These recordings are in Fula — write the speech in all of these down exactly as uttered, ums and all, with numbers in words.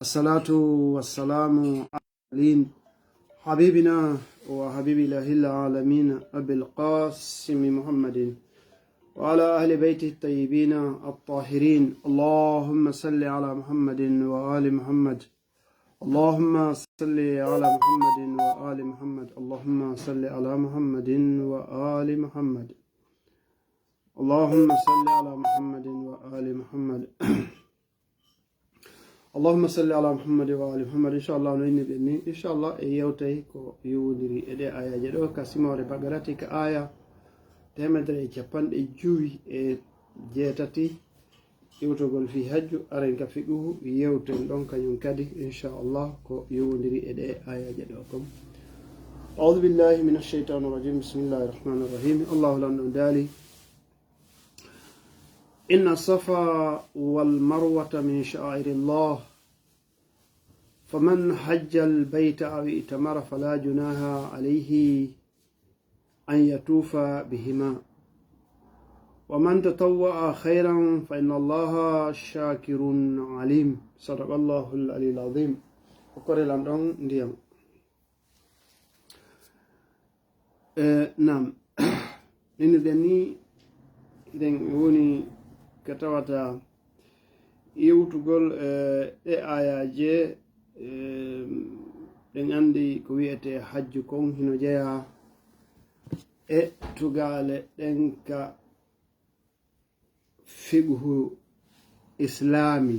الصلاة والسلام على المرسلين حبيبنا وحبيب إله العالمين أبي القاسم محمد وعلى أهل بيته الطيبين الطاهرين. اللهم صل على محمد وآل محمد. اللهم صل على محمد وآل محمد. اللهم صل على محمد وآل محمد. اللهم صل على محمد وآل محمد. Allahumma salli ala Muhammad wa ali Muhammad. Inchallah, no inni ɗen ni, inchallah, e yewtay ko yowondiri e ɗe ayaje ɗo, ka simore Bagarati, ka aya teemedere e capanɗe jowi e jeetati, yewtogol fi hajju, aren ka fiqhu, yewten ɗon kañum kadi, inchallah, ko yowondiri e ɗe ayaje ɗo kon. أعوذ بالله من الشيطان الرجيم. بسم الله الرحمن الرحيم. Allahu lanɗo daali, إن الصفا والمروة من شعائر الله، فمن حج البيت أو اعتمر فلا جناح عليه أن يطوف بهما، ومن تطوع خيرا فإن الله شاكر عليم. صدق الله العلي العظيم. O kore lan ɗon ndiyam. E, naam. Inin ɗen ni, ɗen woni ka tawata yewtugol, e, ɗe ayaje, e, ɗen anndi ko wi'ete hajju kon hino jeyaa e tugaale ɗen ka fiqhu islaami,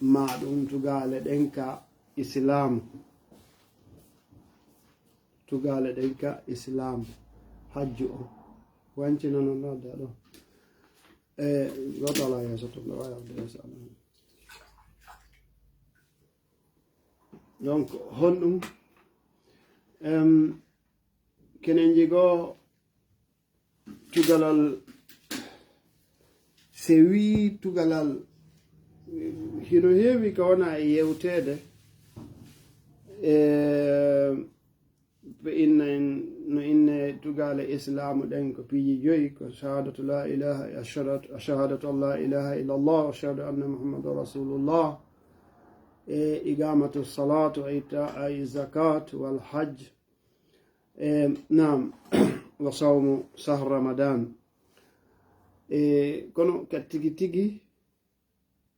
ma ɗum tugaale ɗen ka islaamu. Tugaale ɗen ka islaamu. Hajju o. Wancina non nodda ɗo. E, gooto alaa yeeso to, ɓe wawi arde yeeso alaa. Donc, honɗum? Em, kenen jigo tugalal, se wi tugalal, hino heewi ka wona e yewteede, e, ɓe inna en, no inne tugaale islaamu ɗen ko piiji joyi, ko shahadatu la ilaha, ashhadu, shahadatu an la ilaha illallah, wa ashhadu anna Muhammadan rasulullah, e iqamatu salat, wa ita zakat, wal hajj, e, naam, wa sawmu shahr Ramadan. E, kono ka tigi tigi,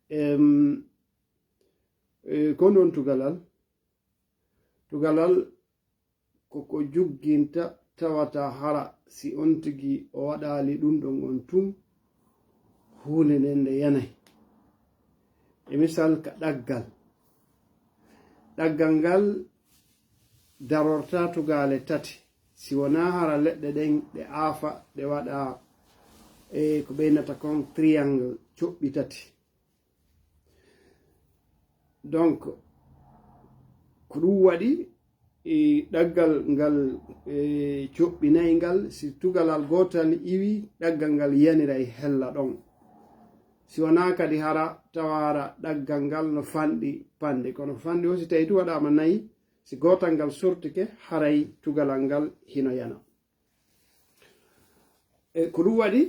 em, e, ko non tugalal, tugalal ko ko jugginta tawata hara si on tigi o waɗaali ɗum ɗon on tun, huunde nden nde yanay. E misal ka ɗaggal. Ɗaggal ngal darorta tugaale tati, si wonaa hara leɗɗe ɗen ɗe aafa, ɗe waɗa, e, ko ɓeynata kon triangle, coɓɓi tati. Donc, ko ɗum waɗi, e, ɗaggal ngal, e, coɓɓi nayi ngal, si tugalal gootal iwi, ɗaggal ngal yaniray hella ɗon. Si wonaa kadi hara tawaara ɗaggal ngal no fanɗi panɗe, kono fanɗi o si tawi tu waɗaama nayi, si gootal ngal sortike, haray tugalal ngal hino yana. E, ko ɗum waɗi,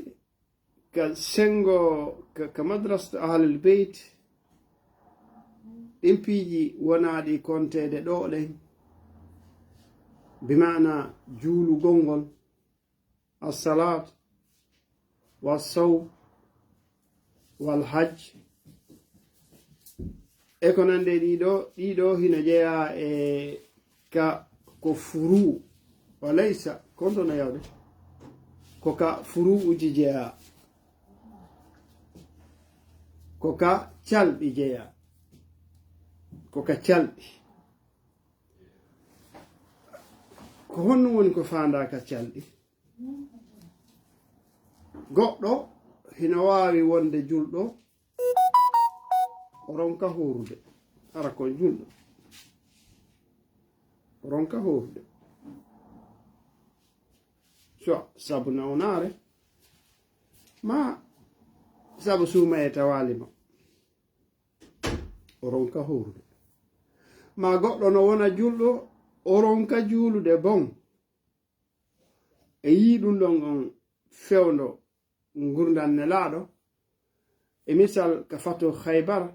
ka sengo, ka, ka madrasatu Ahlul Beyt, ɗin piiji wonaaɗi konteede ɗo ɗen, bi maana juulugol ngol, as-salaat, was-sawm, wal hajj, e ko nandi e ɗiɗo, ɗiɗo hino jeyaa e ka ko furu, wa laysa, kon ɗon no yawde, ko ka furuuji jeyaa, ko ka calɗi jeyaa, ko ka calɗi. Ko honɗum woni ko faandaa ka calɗi? Goɗɗo hino waawi wonde julɗo, o ronka hoorude. Hara ko julɗo, o ronka hoorude. Soit sabu nawnaare, ma sabu suumayee tawaali mo, o ronka hoorude. Ma goɗɗo no wona julɗo, o ronka juulude bon. E yii ɗum ɗon on fewndo ngurndan Nelaaɗo, E misal ka fatu Khaybar,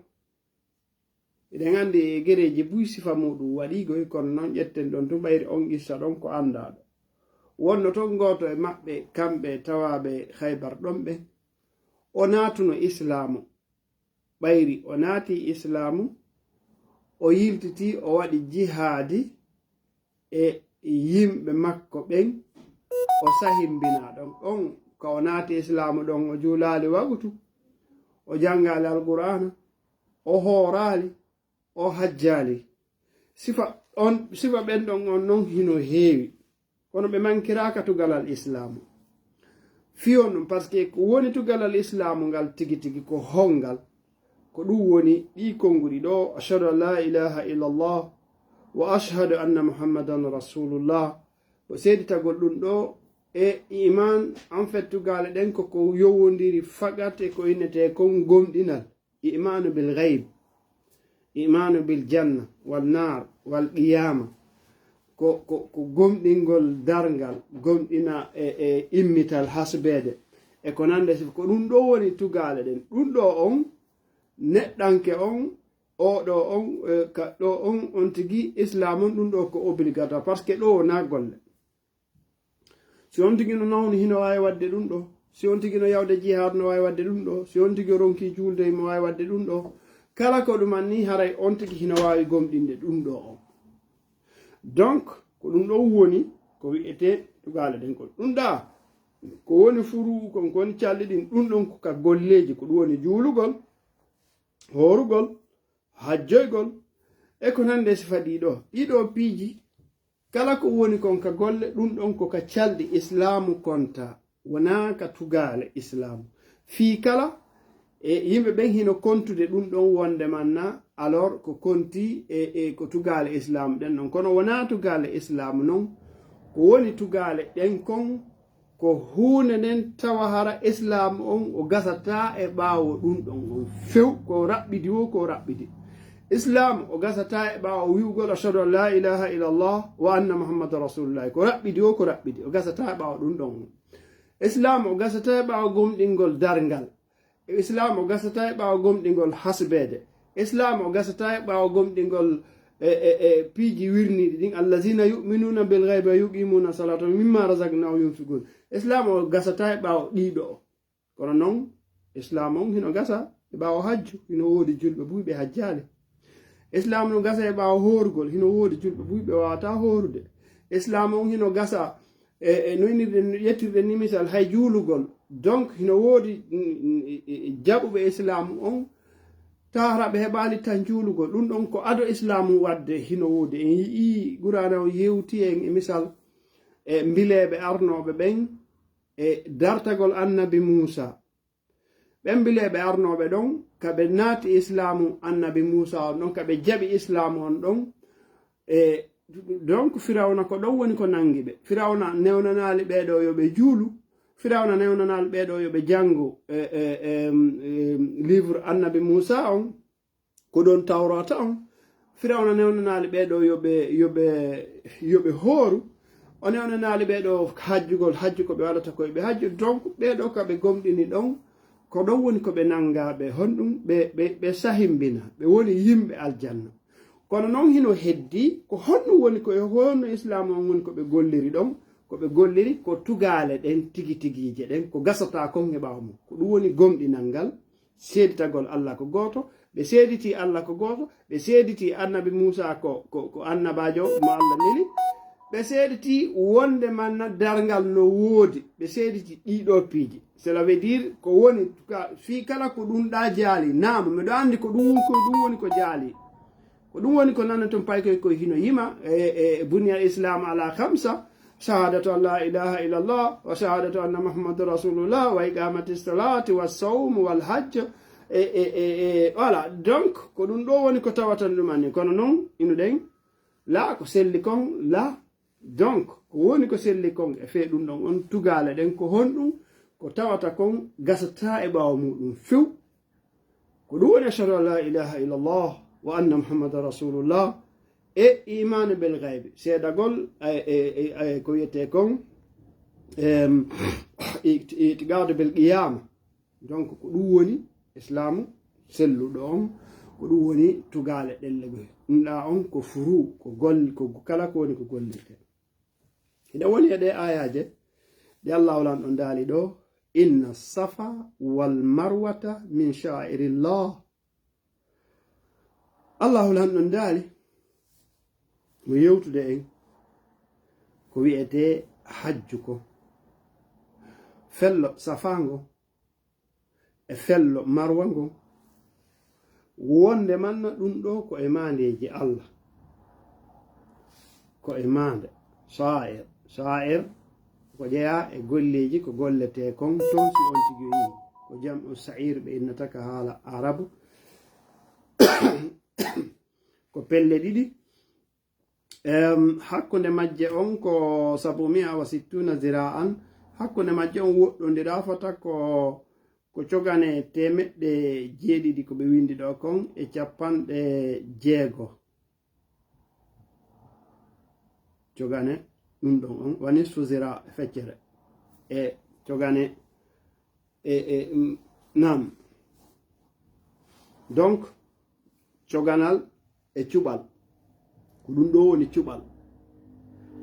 eɗen anndi e gereeji buy sifa muɗum waɗiigoy, kono noon ƴetten ɗon tun ɓayri on qissa ɗon ko anndaaɗo. Wonno toon gooto e maɓɓe, kamɓe tawaaɓe Khaybar ɗon ɓen, o naatuno Islaamu. Ɓayri o naati Islaamu, o yiltitii, o waɗi jihaadi e yimɓe makko ɓen, o sahimbinaa ɗon. Ɗon ka o naati Islaamu ɗon, o juulaali wagutu, o janngaali Alqur'aana, o hooraali, o hajjaali. Sifa on, sifa ɓen ɗon on non hino heewi. Kono ɓe mankiraaka tugalal Islaamu. Fiyon ɗum, parce que ko woni tugalal Islaamu ngal tigi tigi ko hongal? Ko ɗum woni ɗii konnguɗi ɗoo, ashhadu an la ilaha illallah wa ashhadu anna Muhammadan rasulullah. Ko seeditagol ɗum ɗoo e iman, en fait, tugaale ɗen ko ko yowondiri fakat e ko innetee kon gomɗinal. Imanu bil ghaib, imanu bil janna wal nar wal qiyama. Ko, ko, ko gomɗingol darngal, gomɗina e, e immital hasbeede. E ko nande sif, ko ɗum ɗo woni tugaale ɗen. Ɗum ɗo on, neɗɗanke on, oo ɗo on, e, ka ɗo on, on tigi Islam on, ɗum ɗo ko obligatoire, parce que ɗo wona golle. Si on tigi no nawni, hino waawi waɗde ɗum ɗo. Si on tigi no yawde jihaad, no waawi waɗde ɗum ɗo. Si on tigi ronki juulde, himo waawi waɗde ɗum ɗo. Kala ko ɗum anni, haray on tigi hino waawi gomɗinde ɗum ɗo on. Donc, ko ɗum ɗo woni ko wi'etee tugaale ɗen kon. Ɗum ɗa, ko woni furu kon, ko woni calɗi ɗin, ɗum ɗon ko ka golleeji, ko ɗum woni juulugol, hoorugol, hajjoygol, e ko nande sifa ɗiɗo. Ɗiɗo piiji, kala ko woni kon ka golle, ɗum ɗon ko ka calɗi Islaamu konta, wonaa ka tugaale Islaamu. Fii kala, e yimɓe ɓen hino kontude ɗum ɗon wonde manna, alors ko konti e, e ko tugaale Islaamu ɗen ɗon. Kono wonaa tugaale Islaamu non, ko woni tugaale ɗen kon, ko huunde nden tawa hara Islaamu on o gasataa e ɓaawo ɗum ɗon on few, ko raɓɓidi wo ko raɓɓidi. Islaamu o gasataa e ɓaawo wi'ugol ashhadu an la ilaha illallah wa anna Muhammadan rasulullah. Ko raɓɓidi wo ko raɓɓidi, o gasataa e ɓaawo ɗum ɗon on. Islaamu o gasataa e ɓaawo gomɗingol darngal. Islaamu o gasataa e ɓaawo gomɗingol hasbeede. Islaamu o gasataa e ɓaawo gomɗingol e, e, e piiji wirniiɗi ɗin. Allazina yu'minuna bil ghaibi wa yuqimuna salata wa mimma razaqnahum yunfiqun. Islaamu o gasataa e ɓaawo ɗiɗo o. Kono non, Islaamu on hino gasa e ɓaawo hajju, hino woodi julɓe buy ɓe hajjaali. Islaamu no gasa e ɓaawo hoorugol, hino woodi julɓe buy ɓe waawataa hoorude. Islaamu on hino gasa e, e no inirɗen, ƴettirɗen ni misal, hay juulugol. Donc, hino woodi, mm, mm, e, e, jaɓuɓe Islaamu on, tawa hara ɓe heɓaali tan juulugol. Ɗum ɗon ko ado Islaamu waɗde hino woodi. En yi'ii Qur'aana on yewti en e misal e mbileeɓe arnooɓe ɓen e dartagol Annabi Muusa. Ɓen mbileeɓe arnooɓe ɗon, ka ɓe naati Islaamu Annabi Muusa on ɗon, ka ɓe jaɓi Islaamu on ɗon, e, donc, Firawna ko ɗon woni ko nangi ɓe. Firawna newnanaali ɓee ɗoo yo ɓe juulu. Firawna newnanaali ɓee ɗoo yo ɓe janngu, e, e, em, em, livre Annabi Muusa on, ko ɗon Tawraata on. Firawna newnanaali ɓee ɗoo yo ɓe, yo ɓe, yo ɓe hooru. O newnanaali ɓee ɗoo hajjugol, hajju ko ɓe waɗata ko yo ɓe hajju. Donc, ɓee ɗoo ka ɓe gomɗini ɗon, ko ɗon woni ko ɓe nanngaa ɓe. Honɗum? Ɓe, ɓe, ɓe sahimbina. Ɓe woni yimɓe aljanna. Kono non hino heddi, ko honɗum woni ko e honno Islaamu on woni ko ɓe golliri ɗon? Ko ɓe golliri ko tugaale ɗen tigi tigiije ɗen, ko gasataa kon e ɓaawo mum. Ko ɗum woni gomɗinal ngal, seeditagol Allah ko gooto, ɓe seeditii Allah ko gooto, ɓe seeditii Annabi Muusa ko, ko, ko annabaajo mo Allah neli, ɓe seeditii wonde manna darngal no woodi, ɓe seeditii ɗii ɗoo piiji. Cela veut dire ko woni ka, fii kala ko ɗum ɗaa jaali, naam, miɗo anndi ko ɗum, ko ɗum woni ko jaali. Ko ɗum woni ko nannoton paykoy koy hino yima, e, e, بني الإسلام على خمس، شهادة أن لا إله إلا الله، وشهادة أن محمدا رسول الله، وإقامة الصلاة، والصوم، والحج، e, e, e, e, voilà. Donc, ko ɗum ɗo woni ko tawata ɗum anni. Kono non, ino ɗen, la ko selli kon, la. Donc, ko woni ko selli kon, e fee ɗum ɗon, on tugaale ɗen, ko honɗum? Ko tawata kon gasata e ɓaawo muɗum few. Ko ɗum woni ashhadu an la ilaha illallah wa anna Muhammadan rasulullah e iman bil ghaibi, seedagol, e, e, e, e, ko wiyetee kon, em, it-, itiqadu bil qiyama. Donc, ko ɗum woni Islaamu selluɗo on, ko ɗum woni tugaale ɗelle goye. Ɗum ɗa on ko furu, ko gol-, ko kala ko woni ko gollirte. Hiɗa woni e ɗe ayaaje ɗe Allahu Lanɗo daali ɗo, "Inna safa wal marwata min sha'airillah." Allahu Lanɗo daali, mo yewtude en ko wi'etee hajju ko. Fello safa ngo e fello marwa ngo, wonde manna ɗum ɗo ko e maandeeji Allah. Ko e maande. Sha'air. Sha'air ko jeyaa e golleeji ko golletee kon toon si on tigi o yii. Ko jam'u sa'ir ɓe innata ka haala Arabu. Ko pelle ɗiɗi. Em, hakkunde majje on ko sabu mi'a wa sittuna zira'an. Hakkunde majje on woɗɗondiraa fota ko, ko cogane teemeɗɗe jeeɗiɗi ko ɓe windi ɗo kon e capanɗe jeego. Cogane ɗum ɗon on, wa nisfu zira e feccere. E cogane, e, e, mm, naam. Donc, coganal e cuɓal. Ko ɗum ɗo woni cuɓal.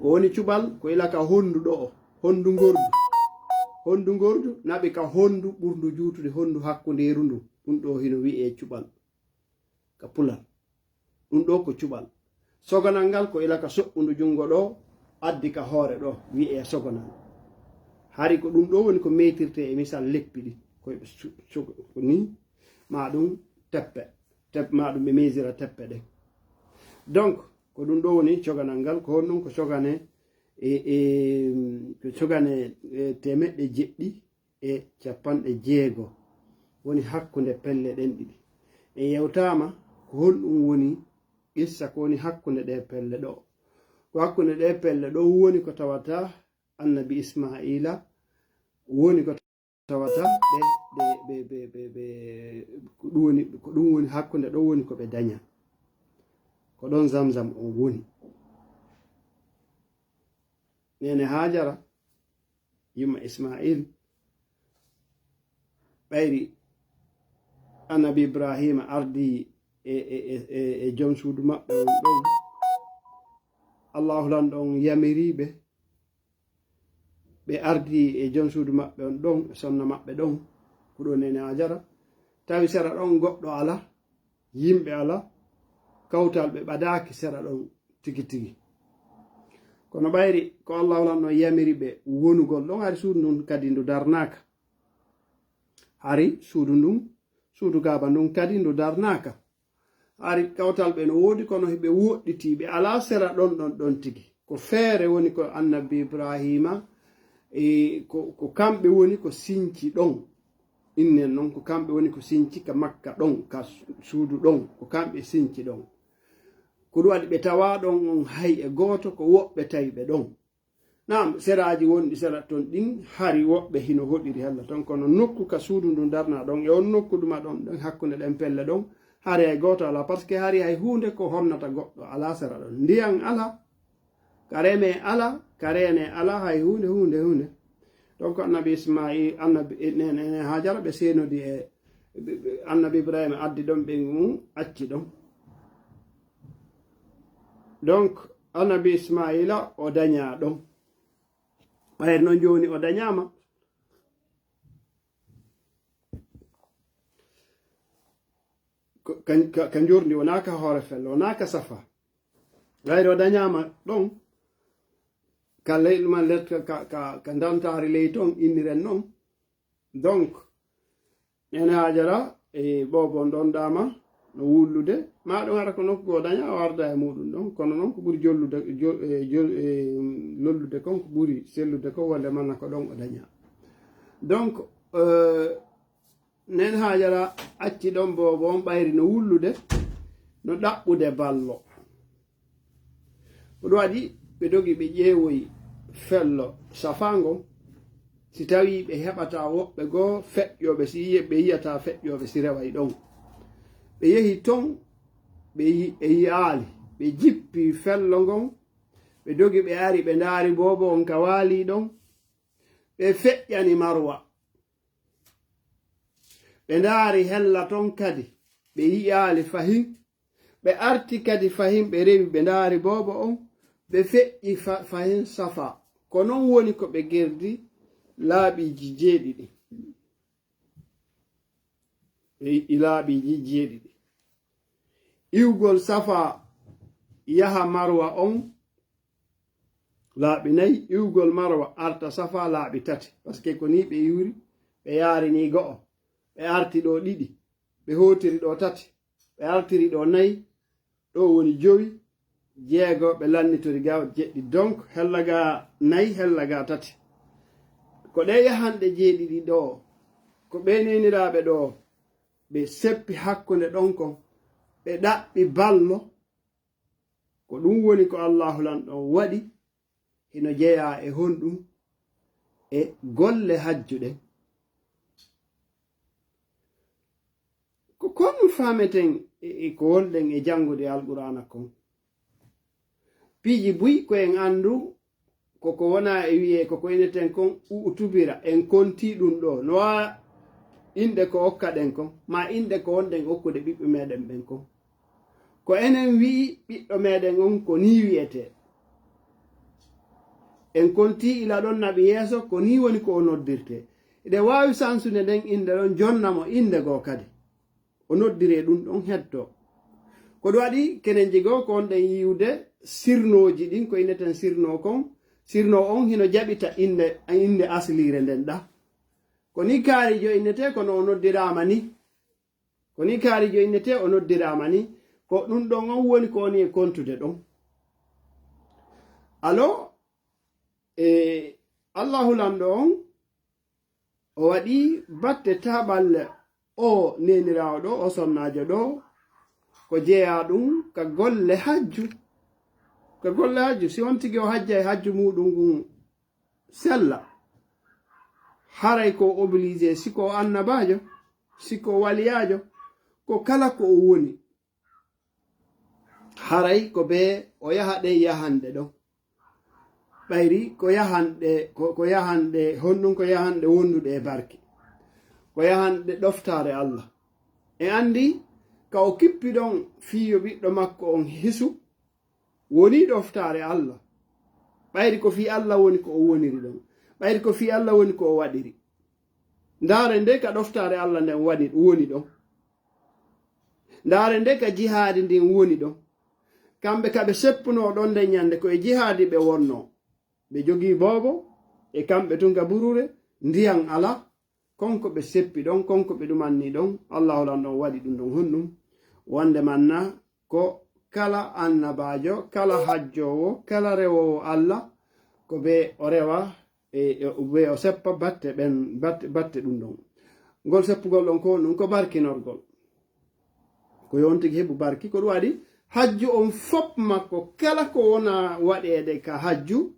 Ko woni cuɓal, ko ila ka hondu ɗo o, hondu ngordu. Hondu ngordu naɓi ka hondu ɓurndu juutude, hondu hakkundeeru ndu. Ɗum ɗo hino wi'ee cuɓal ka pular. Ɗum ɗo ko cuɓal. Soganal ngal ko ila ka soɓɓundu junngo ɗo, addi ka hoore ɗo, wi'ee soganal. Hari ko ɗum ɗo woni ko metirte e misal leppi ɗi. Ko su-, su-, ko ni, ma ɗum teppe, tep-, ma ɗum ɓe mesira teppe ɗen. Donc, ko ɗum ɗo woni coganal ngal, ko honɗum ko cogane, e, e, ko cogane, e, teemeɗɗe jeɗɗi e capanɗe jeego woni hakkunde pelle ɗen ɗiɗi. En yewtaama ko honɗum woni qissa ko woni hakkunde ɗe pelle ɗo. Ko hakkunde ɗe pelle ɗo woni ko tawata annabi Ismaila, woni ko tawata ɓe, ɓe, ɓe, ɓe, ɓe, ɓe, ko ɗum woni, ko ɗum woni hakkunde ɗo woni ko ɓe daña. Ko ɗon Zamzam on woni. Neene Haajara, yumma Ismail, ɓayri annabi Ibrahima ardi e, e, e, e, e jom suudu maɓɓe on ɗon. Allahu Lanɗo on yamiri ɓe, ɓe ardi e jom suudu maɓɓe on ɗon, e sonna maɓɓe ɗon, ko ɗo Neene Haajara. Tawi sera ɗon goɗɗo ala, yimɓe ala, kawtal ɓe ɓadaaki sera ɗon tigi tigi. Kono ɓayri ko Allahu Lanɗo yamiri ɓe wonugol ɗon, hari suudu ndun kadi ndu darnaaka. Hari suudu ndun, suudu Kaaba ndun kadi ndu darnaaka. Hari kawtal ɓe no woodi, kono hiɓe woɗɗitii, ɓe alaa sera ɗon, ɗon, ɗon tigi. Ko feere woni ko annabi Ibrahima, e ko, ko kamɓe woni ko sinci ɗon. Innen non ko kamɓe woni ko sinci ka Makka ɗon, ka su-, suudu ɗon, ko kamɓe sinci ɗon. Ko ɗum waɗi ɓe tawaa ɗon on hay e gooto, ko woɓɓe tawi ɓe ɗon. Naam, seraaji wonɗi sera ton ɗin, hari woɓɓe hino hoɗiri hella ton, kono nokku ka suudu ndun darnaa ɗon, e on nokku duma ɗon, ɗon hakkunde ɗen pelle ɗon, hari hay gooto alaa, parce que hari hay huunde ko honnata goɗɗo alaa sera ɗon. Ndiyan alaa, ka remee alaa, ka reenee alaa, hay huunde, huunde, huunde. Donc, annabi Ismail, annabi, e, ne, ne, ne Hajara ɓe seenodi e, ɓe, ɓe, annabi Ibrahima addi ɗon ɓe mum, acci ɗon. Donc, annabi Ismaila o dañaa ɗon. Ɓayri non jooni o dañaama. Ko, ka, ka, ka njordi, wonaa ka hoore fello, wonaa ka safa. Ɓayri o dañaama ɗon, ka ley ɗuma let, ka, ka, ka, ka ndantaari ley ton, inniren non. Donc, Neene Hajara, e, boobo on ɗon dama, no wullude, ma ɗum ara ko nokku goo daña, o arda e muɗum ɗon. Kono non ko ɓuri jollude, jo-, e, jol-, e, lollude kon, ko ɓuri sellude kon, wonde manna ko ɗon o daña. Donc, euh, Neene Hajara acci ɗon boobo on ɓayri no wullude, no ɗaɓɓude ballo. Ko ɗum waɗi ɓe dogi ɓe ƴeewoyi fello safa ngon, si tawii ɓe heɓataa woɓɓe goo feƴƴooɓe, si yiye-, ɓe yiyataa feƴƴooɓe si reway ɗon. Ɓe yehi ton, ɓe yi-, ɓe yi'aali, ɓe jippii fello ngon, ɓe dogi ɓe ari ɓe ndaari boobo on ka waalii ɗon, ɓe feƴƴani Marwa. Ɓe ndaari hella ton kadi, ɓe yi'aali fahin. Ɓe arti kadi fahin, ɓe rewi, ɓe ndaari boobo on, ɓe feƴƴi fa-, fahin Safa. Ko non woni ko ɓe gerdi laaɓiiji jeeɗiɗi. Ɓe yi'i laaɓiiji jeeɗiɗi. Iwgol Safa yaha Marwa on laaɓi nayi, iwgol Marwa arta Safa laaɓi tati. Parce que ko ni ɓe iwri, ɓe yaari ni go'o, ɓe arti ɗo ɗiɗi, ɓe hootiri ɗo tati, ɓe artiri ɗo nayi, ɗo woni jowi, jeego, ɓe lannitori ga jeɗɗi. Donc, hella ga nayi, hella ga tati. Ko ɗe yahanɗe jeeɗiɗi ɗo, ko ɓe neniraaɓe ɗo, ɓe seppi hakkunde ɗon kon, ɓe ɗaɓɓi ballo. Ko ɗum woni ko Allaahu Lanɗo on waɗi, hino jeyaa e honɗum? E golle hajju ɗen. Ko kon faameten e, e ko wonɗen e janngude Alqur'aana kon. Piiji buy ko en anndu ko ko wonaa e wi'ee ko ko ineten kon u'utubira, en kontii ɗum ɗo. No waawa inɗe ko okkaɗen kon, maa inɗe ko wonɗen okkude ɓiɓɓe meɗen ɓen kon. Ko enen wi'i ɓiɗɗo meɗen on ko nii wi'etee. En kontii ila ɗon naɓi yeeso, ko nii woni ko o noddirtee. Eɗen waawi sansude nden innde ɗon, jonna mo innde goo kadi. O noddiree ɗum ɗon hettoo. Ko ɗum waɗi kenen jigoo ko wonɗen yi'ude sirnooji ɗin, ko inneten sirnoo kon. Sirnoo on hino jaɓita innde, innde asliire nden ɗa. Ko nii kaarijo innetee kono o noddiraama ni. Ko nii kaarijo innetee o noddiraama ni. Ko ɗum ɗon on woni ko woni e kontude ɗon. Aloo, e Allaahu Lanɗo on, o waɗi batte taaɓalle o neeniraawo ɗo, o sonnaajo ɗo, ko jeyaa ɗum ka golle hajju. Ka golle hajju, si on tigi o hajjay hajju muuɗum ngun sella, haray ko o obligé, si ko o annabaajo, si ko o waliyaajo, ko kala ko o woni, haray ko bee o yaha ɗen yahanɗe ɗon. Ɓayri ko yahanɗe, ko, ko yahanɗe, honɗum ko yahanɗe wonduɗe e barke. Ko yahanɗe ɗoftaare Allah. En anndi ka o kippi ɗon fii yo ɓiɗɗo makko on hisu, wonii ɗoftaare Allah. Ɓayri ko fii Allah woni ko o woniri ɗon. Ɓayri ko fii Allah woni ko o waɗiri. Ndaare nde ka ɗoftaare Allah nden wani, woni ɗon. Ndaare nde ka jihaadi ndin woni ɗon. Kamɓe ka ɓe seppunoo ɗon nden ñande ko e jihaadi ɓe wonnoo. Ɓe jogii boobo, e kamɓe tun ka buruure, ndiyan alaa. Kon ko ɓe seppi ɗon, kon ko ɓe ɗumanni ɗon, Allaahu Lanɗo on waɗi ɗum ɗon honɗum. Wonde manna ko kala annabaajo, kala hajjoowo, kala rewoowo Allah, ko bee o rewa e, e, ɓe o seppa batte ɓen, batte, batte ɗum ɗon. Ngol seppugol ɗon ko ɗum ko barkinorgol. Ko yo on tigi heɓu barki, ko ɗum waɗi hajju on fop makko, kala ko wona waɗeede ka hajju,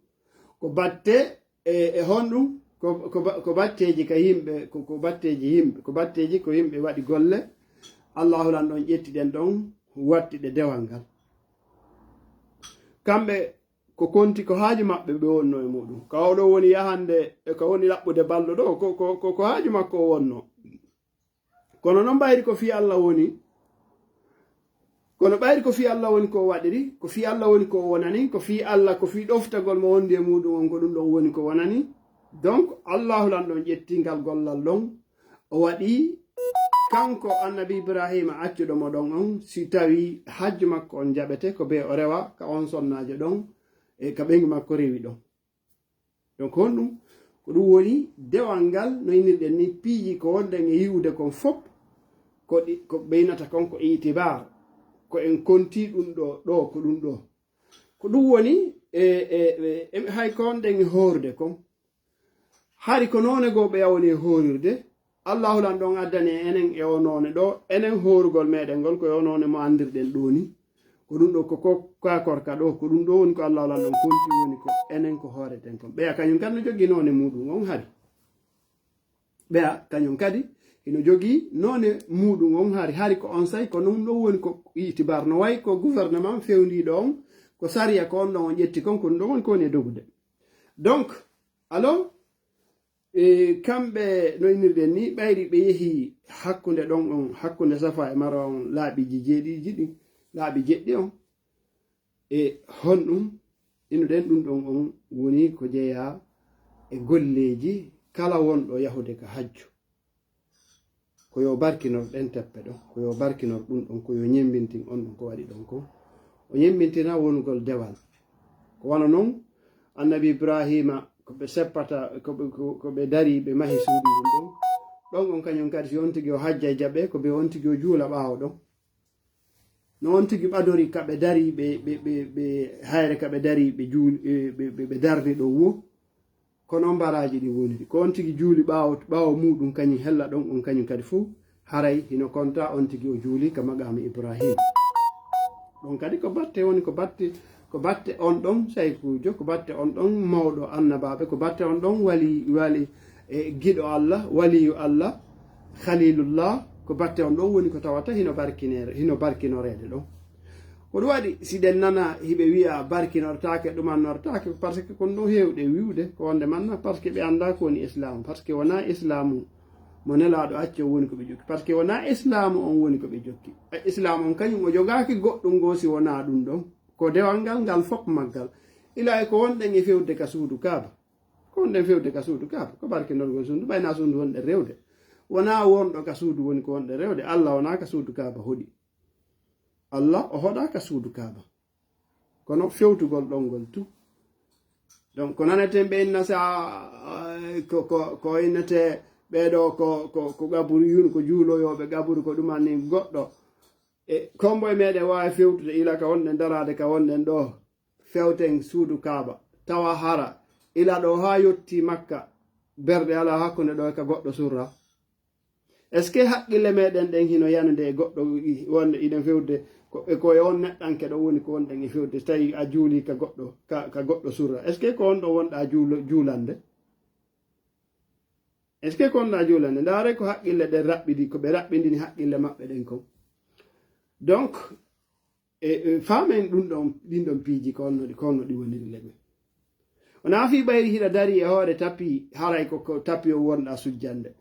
ko batte e, e honɗum? Ko, ko ba-, ko batteeji ka yimɓe, ko, ko batteeji yimɓe, ko batteeji ko yimɓe waɗi golle. Allaahu Lanɗo on ƴetti ɗen ɗon, watti ɗe dewal ngal. Kamɓe ko konti ko haaju maɓɓe ɓe wonno e muɗum. Ka oɗo woni yahande, e ka woni laɓɓude ballo ɗo, ko, ko, ko, ko haaju makko o wonno. Kono non ɓayri ko fii Allah woni, kono ɓayri ko fii Allah woni ko o waɗiri, ko fii Allah woni ko o wonani, ko fii Allah, ko fii ɗoftagol mo wondi e muɗum on, ko ɗum ɗon woni ko wonani. Donc, Allaahu Lanɗo on ƴetti ngal gollal ɗon, o waɗi kanko Annabi Ibraahiima accuɗo mo ɗon on, si tawi hajju makko on jaɓete, ko bee o rewa ka on sonnaajo ɗon, e ka ɓeyngu makko rewi ɗon. Donc, honɗum? Ko ɗum woni dewal ngal, no innirɗen ni, piiji ko wonɗen e yi'ude kon fop, ko ɗi, ko ɓeynata kon ko itibaar, ko en konti ɗum ɗo, ɗo, ko ɗum ɗo. Ko ɗum woni, e, e, e, e, hay ko wonɗen e hoorude kon. Hari ko noone goo ɓeya woni e hoorirde, Allaahu Lanɗo on addani en enen e o noone ɗo, enen hoorugol meɗen ngol ko e o noone mo anndirɗen ɗo ni. Ko ɗum ɗo ko, ko, ka korka ɗo, ko ɗum ɗo woni ko Allaahu Lanɗo on konti woni ko enen ko hooreten kon. Ɓeya kañum kadi no jogii noone muɗum on hari. Ɓeya kañum kadi hino jogii noone muɗum on hari. Hari ko onsay ko ɗum ɗo woni ko itibaar no way ko gouvernement fewndiiɗo on, ko sariya ko on ɗon on ƴetti kon, ko ɗum ɗo woni ko woni e dogude. Donc, alors, E kamɓe no innirɗen ni, ɓayri ɓe yehi hakkunde ɗon on, hakkunde Safa e Marwa on, laaɓiji jeeɗiɗi ɗin, laaɓi jeɗɗi on. E honɗum? Innuɗen ɗum ɗon on woni ko jeyaa e golleeji kala wonɗo yahude ka hajju. Ko yo barkinor ɗen teppe ɗon, ko yo barkinor ɗum ɗon, ko yo ñemmbintin on ɗon ko waɗi ɗon ko. O ñemmbintina wonugol dewal. Ko wano non, Annabi Ibrahima, ko ɓe seppata, ko ɓe, ko, ko ɓe dari, ɓe mahi suudu ndun ɗon. Ɗon on kañum kadi, si on tigi o hajja e jaɓe, ko ɓe on tigi o juula ɓaawo ɗon. No on tigi ɓadori ka ɓe dari, ɓe, ɓe, ɓe, ɓe hayre ka ɓe dari, ɓe juul-, ɓe, ɓe, ɓe, ɓe darni ɗon wo. Ko non baraaji ɗin woniri. Ko on tigi juuli ɓaawo, ɓaawo muuɗum kañum hella ɗon, on kañum kadi fuu, haray hino konta on tigi o juuli ka maqaami Ibrahim. Ɗon kadi ko batte woni, ko batte, ko batte on ɗon saykuujo, ko batte on ɗon mawɗo annabaaɓe, ko batte on ɗon wali, wali, e giɗo Allah, waliyu Allah, Khalilullah, ko batte on ɗon woni ko tawata hino barkinere-, hino barkinoreede ɗon. Ko ɗum waɗi, si ɗen nana hiɓe wi'a barkinortaake, ɗumannortaake, ko parce que kon ɗon heewɓe wi'ude ko wonde manna, parce que ɓe anndaa ko woni Islaamu, parce que wonaa Islaamu mo Nelaaɗo acci on woni ko ɓe jokki, parce que wonaa Islaamu on woni ko ɓe jokki. E Islaamu on kañum o jogaaki goɗɗum goo si wonaa ɗum ɗon. Ko dewal ngal, ngal fof maggal. Ila e ko wonɗen e fewde ka suudu Kaaba. Ko wonɗen fewde ka suudu Kaaba, ko barkinorgol suudu, ɓay na suudu wonɗen rewde. Wonaa wonɗo ka suudu woni ko wonɗen rewde. Allah wonaa ka suudu Kaaba hoɗi. Allah o hoɗaa ka suudu Kaaba. Kono fewtugol ɗon ngol tu. Donc, ko naneten ɓe inna sa, eh, ko, ko, ko innete ɓee ɗoo ko, ko, ko qaburiyun, ko juuloyooɓe qaburu, ko ɗuman ni goɗɗo. E kombo e meɗen waawi fewtude ila ka wonɗen daraade ka wonɗen ɗoo. Fewten suudu Kaaba. Tawa hara ila ɗoo haa yotti Makka, berde alaa hakkunde ɗoo e ka goɗɗo surra. Est-ce que haqqille meɗen ɗen hino yanude e goɗɗo i-, wonde iɗen fewde ko, e ko e on neɗɗanke ɗo woni ko wonɗen e fewde? So tawi a juuli ka goɗɗo, ka, ka goɗɗo surra, est-ce que ko on ɗo wonɗa juulo-, juulande? Est-ce que ko on ɗa juulande? Ndaare ko haqqille ɗen raɓɓidi, ko ɓe raɓɓindini haqqille maɓɓe ɗen kon. Donc, e, e, faamen ɗum ɗon, ɗin ɗon piiji ko honno ɗi, ko honno ɗi woniri le ɓe. Wonaa fii ɓayri hiɗa dari e hoore tapi, haray ko, ko tapi on wonɗa sujjande.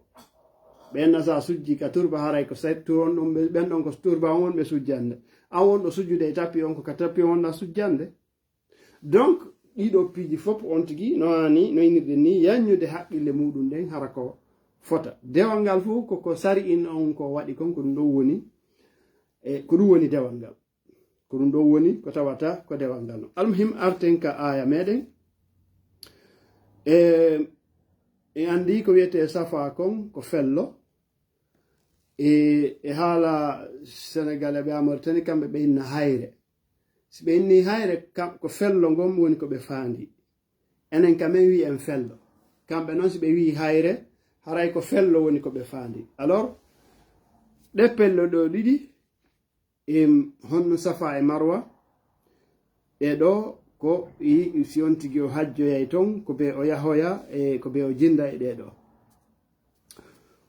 Ɓen na sa sujji ka turba, haray ko sa-, tu on ɗum ɓe, ɓen ɗon ko turba on wonɓe sujjande. An wonɗo sujjude e tapi on, ko ka tapi on wonɗa sujjande. Donc, ɗiɗo piiji fof on tigi no haani, no inirɗen ni, yaññude haqqille muɗum ɗen hara ko fota. Dewal ngal fof ko, ko sari'in on ko waɗi kon, ko ɗum ɗon woni, e ko ɗum woni dewal ngal. Ko ɗum ɗon woni ko tawata ko dewal ngal non. Almuhim, arten ka aaya meɗen. E, e andi ko wiyete safa kon ko fello. E, e haala Senegal e ɓe a Mauritanie, kamɓe ɓe inna hayre. Si ɓe inni hayre, kam, ko fello ngon woni ko ɓe faandi. Enen kam en wi'i en fello. Kamɓe non si ɓe wi'i hayre, haray ko fello woni ko ɓe faandi. Alors, ɗe pello ɗo ɗiɗi, em, honno Safa e Marwa, ɗe ɗo ko i, si on tigi o hajjoyay ton, ko be o yahoya, e ko be o jinda e ɗe ɗo.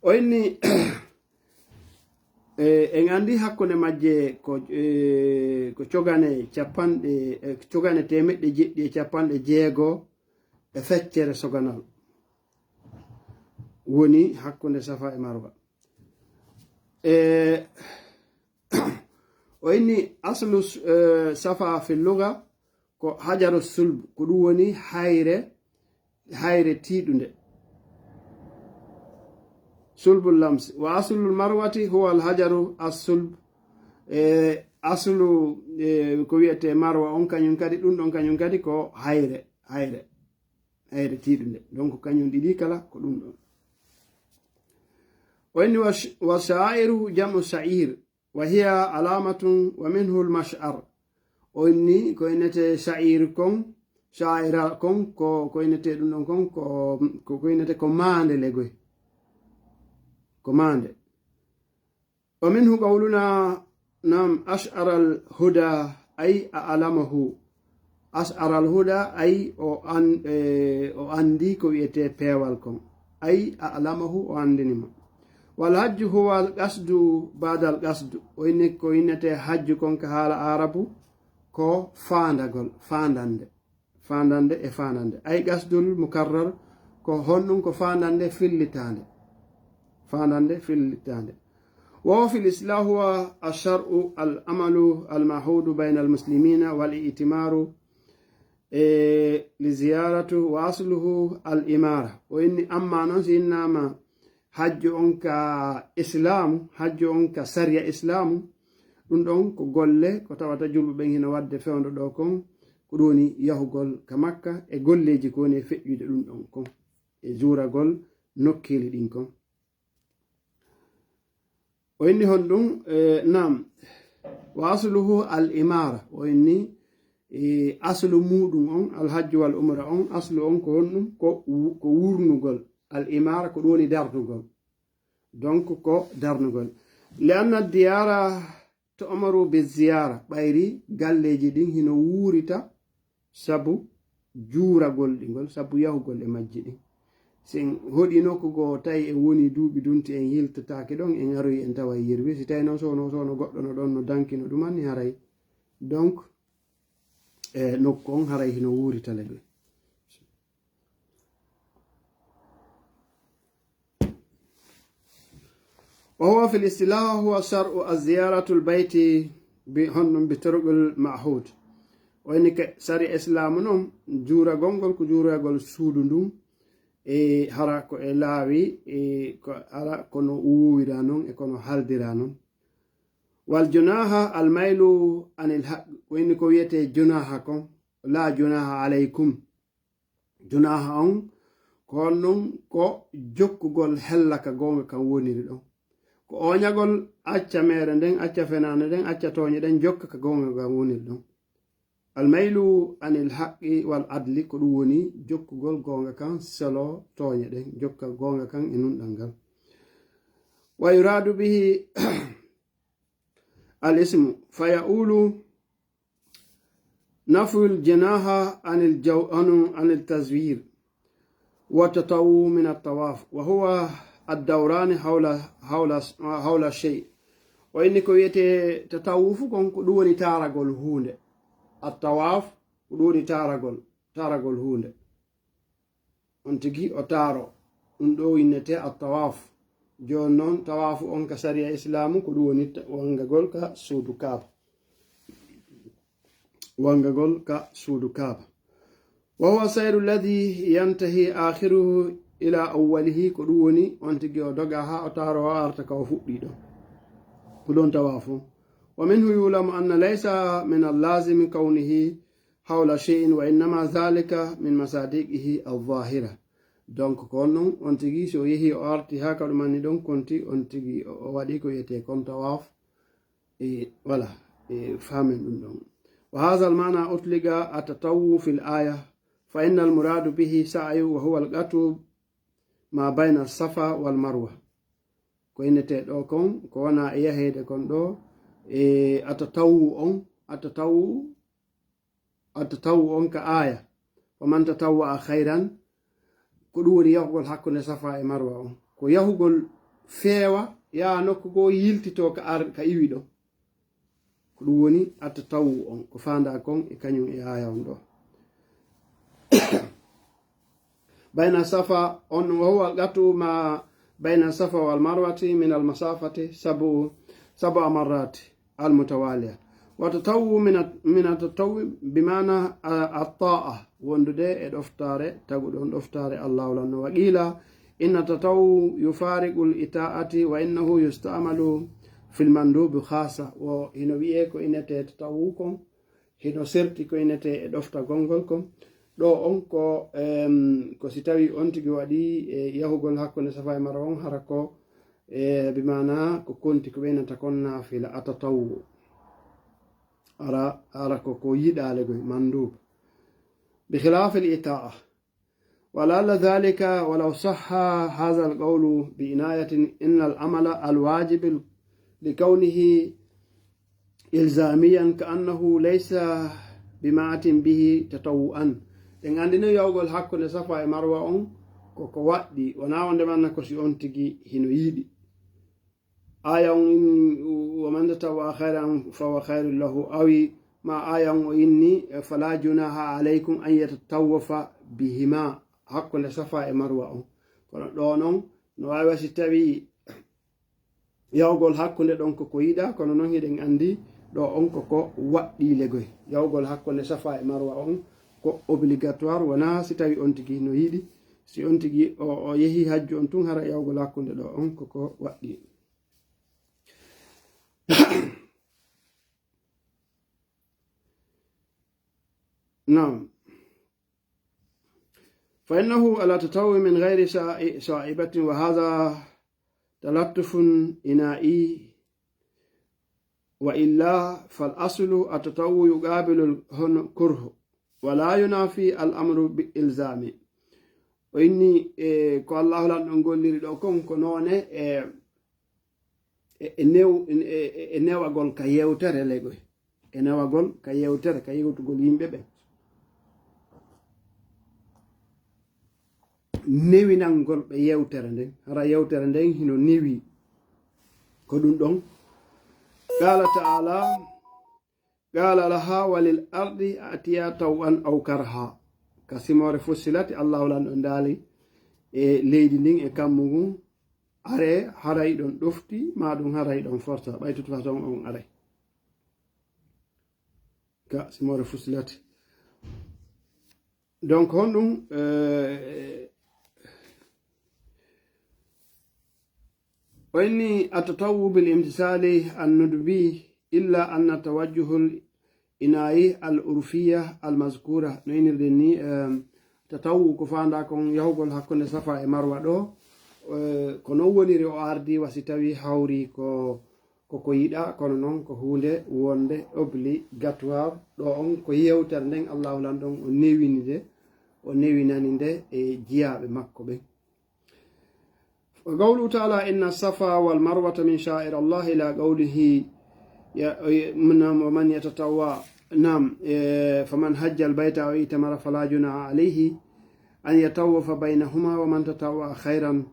O inni, e, en andi hakkunde majje ko, e, ko cogane capanɗe, e, cogane temeɗɗe jeɗɗi e capanɗe jeego e feccere soganal woni hakkunde Safa e Marwa. E, o inni aslu, e, Safa fi luga ko hajaru sulb, ko ɗum woni hayre, hayre tiiɗunde. Sulbul lams. Wa aslul marwati huwa al hajaru as sulb. E, aslu, e, ko wiyete marwa on kañum kadi, ɗum ɗon kañum kadi ko hayre, hayre, hayre tiiɗunde. Donc, kañum ɗiɗi kala ko ɗum ɗon. O inni wa sh-, wa sha'airu jam'u sha'ir. Wa hiya alamatun wa minhu al-mash'ar. O inni ko innete sha'ir kon, sha'ira kon, ko, ko innete ɗum ɗon kon, ko, ko, ko innete ko maande legoy. Ko maande. Wa minhu qawluna, nam, ash'ara al-huda, ay a'lamahu. Ash'ara al-huda, ay o an-, e, o andi ko wiyete peewal kon. Ay a'lamahu, o andini mo. Wal hajju huwa al qasdu ba'da al qasdu. O inni ko innete hajju kon ka haala Arabu ko faandagol, faandande. Faandande e faandande. Ay qasdul mukarrar Ko honɗum? Ko faandande fillitaande. Faandande fillitaande. وهو في الإصلاح هو الشرع العمل المعهود بين المسلمين والاعتمار، e, لزيارة وأصله الإمارة. O inni, amma noon si innama hajju on ka islaamu, hajju on ka sariya islaamu, ɗum ɗon ko golle ko tawata julɓe ɓen hino wadde fewndo ɗo kon, ko ɗum woni yahugol ka Makka e golleeji ko woni e feƴƴude ɗum ɗon kon, e juuragol nokkeeli ɗin kon. O inni honɗum? E, naam. وأصله الإمارة. O inni, e, aslu muɗum on, alhajju wal umra on, aslu on ko honɗum? Ko wu-, ko wurnugol. Al imara ko ɗum woni darnugol. Donc ko darnugol. لأن الديار تؤمر بالزيارة. Ɓayri galleeji ɗin hino wuurita sabu juuragol ɗi ngol, sabu yahugol e majji ɗin. Si en hoɗi nokku goo, tawi en woni duuɓi dunti, en yiltataake ɗon, en aroyi en tawa yirwi. Si tawi noon sowno, sowno goɗɗo no ɗon no dankino ɗuman ni haray. Donc, e nokku on haray hino wuurita le ɗum. وهو في الاصطلاح هو شرع زيارة البيت ب-، honɗum, بطرق المعهود. O inni ke sariya islaamu non, juuragol ngol ko juuragol suudu ndun, e hara ko e laawi, e ko hara ko no wuuwira non, e ko no haaldira non. والجناح الميل عن الحق. O inni ko wiyetee junaaha kon, لا جناح عليكم. Junaaha on, ko honɗum? Ko jokkugol hella ka goonga kan woniri ɗon. Ko ooñagol acca meere nden, acca fenaande nden, acca tooñe ɗen, jokka ka goonga kan woniri ɗon. الميل عن الحق والعدل, ko ɗum woni jokkugol goonga kan, selo tooñe ɗen, jokka goonga kan e nunɗal ngal. ويراد به الاسم فيؤول نفي الجناح عن الجو-، عن، عن التزوير والتطوف من الطواف، وهو الدوران حول، حول، حول الشيء. O inni ko wiyetee tatawufu kon, ko ɗum woni taaragol huunde. At-tawaf, ko ɗum woni taaragol, taaragol huunde. On tigi o taaro. Ɗum ɗo innetee at-tawaf. Jooni noon, tawaafu on ka sariya islaamu, ko ɗum woni ta-, wangagol ka suudu Kaaba. Wangagol ka suudu Kaaba. وهو السير الذي ينتهي آخره إلى أوله, ko ɗum woni on tigi o doga haa o taaro o arta ka o fuɗɗi ɗon. Ko ɗon tawaafu. ومنه يعلم أن ليس من اللازم كونه حول شيء، وإنما ذلك من مصادقه الظاهرة. Donc, ko on ɗon, on tigi, so o yehi, o arti haa ka ɗumanni ɗon, konti on tigi, o, o waɗi ko wiyetee kon tawaf. E, voilà, e, faamen ɗum ɗon. وهذا المعنى أطلق التطوف في الآية، فإن المراد به سعي وهو القطع ما بين الصفا والمروة. Ko innetee ɗo kon, ko wona e yaheede kon ɗo, e, atatawu on, atatawu, atatawu on ka aaya. ومن تطوع خيرا, ko ɗum woni yahugol hakkunde Safa e Marwa on. Ko yahugol feewa, yaa nokku goo yiltitoo ka ar-, ka iwi ɗon. Ko ɗum woni atatawu on, ko faandaa kon e kañum e aaya on ɗo. بين الصفا، on, وهو قطع ما بين الصفا والمروة من المسافة سبع، سبع مرات المتوالية. والتطوع من الت-، من التطوع بمعنى الطاعة، wondude e ɗoftaare, taguɗon ɗoftaare Allaahu lan no. وقيل إن التطوع يفارق الإطاعة وإنه يستعمل في المندوب خاصة. Wo hino wi'ee ko innetee tatawwu kon, hino serti ko innetee e ɗoftagol ngol kon. Ɗo on ko, em, ko si tawi on tigi waɗi, e, yahugol hakkunde Safa e Marwa on, hara ko, e, bi maana ko konti ko ɓeynata kon naafila, atatawwu. Ara, ara ko, ko yiɗaale goy, mandub. بخلاف الإطاعة. ولعل ذلك ولو صح هذا القول بعناية إن العمل الواجب لكونه إلزاميا كأنه ليس بمأت به تطوعا. En anndi no yahugol hakkunde Safa e Marwa on ko, ko waɗɗi, wonaa wonde manna ko si on tigi hino yiɗi. Aaya on inni, "ومن تطوع خيرا فهو خير له." Awi ma aaya on o inni, "فلا جناح عليكم أن يتطوف بهما." hakkunde Safa e Marwa on. Kono ɗo non no waawi si tawi yahugol hakkunde ɗon ko ko yiɗaa, kono non hiɗen anndi ɗo on ko ko waɗɗii legoy. Yahugol hakkunde Safa e Marwa on ko obligatoire, wonaa si tawi on tigi no yiɗi. Si on tigi o, o yehi hajju on tun, hara yahugol hakkunde ɗo on ko ko waɗɗii. Naam. فإنه على التطوع من غير شا-، شائبة، وهذا تلطف إنائي، وإلا فالأصل التطوع يقابل الكره، ولا ينافي الأمر بالإلزام. O inni, e, ko Allahu Lanɗo on golliri ɗo kon, ko noone, e, e, e new-, e, e, e newagol ka yewtere legoy. E newagol ka yewtere, ka yewtugol yimɓe ɓen. Newinangol ɓe yewtere nden. Hara yewtere nden hino newi. Ko ɗum ɗon. Qala ta'ala, qala laha walil ardi atiya taw'an aw karha. Ka simoore Fussilat, Allahu Lanɗo on daali e leydi ndin e kammu ngun, are haray ɗon ɗofti, ma ɗum haray ɗon forsa, ɓay toutefaçon on aray. Ka simoore Fussilat. Donc, honɗum, eh, o inni التطوع بالامتثال الندبي إلا أن توجه الإناية العرفية المذكورة. No inirɗen ni, em, tatawu ko faandaa kon yahugol hakkunde Safa e Marwa ɗo, eh, ko non woniri o ardi wa si tawi hawri ko, ko ko yiɗaa, kono non ko huunde wonde obligatoire ɗo on, ko yewtere nden Allahu Lanɗo on o newini nde, o newinani nde e jiyaaɓe makko ɓen. وقوله تعالى: إن الصفا والمروة من شعائر الله، إلى قوله: يا، من، ومن يتطوع، نعم، إيه، فمن حج البيت أو اعتمر فلا جناح عليه أن يطوف بينهما ومن تطوع خيرا،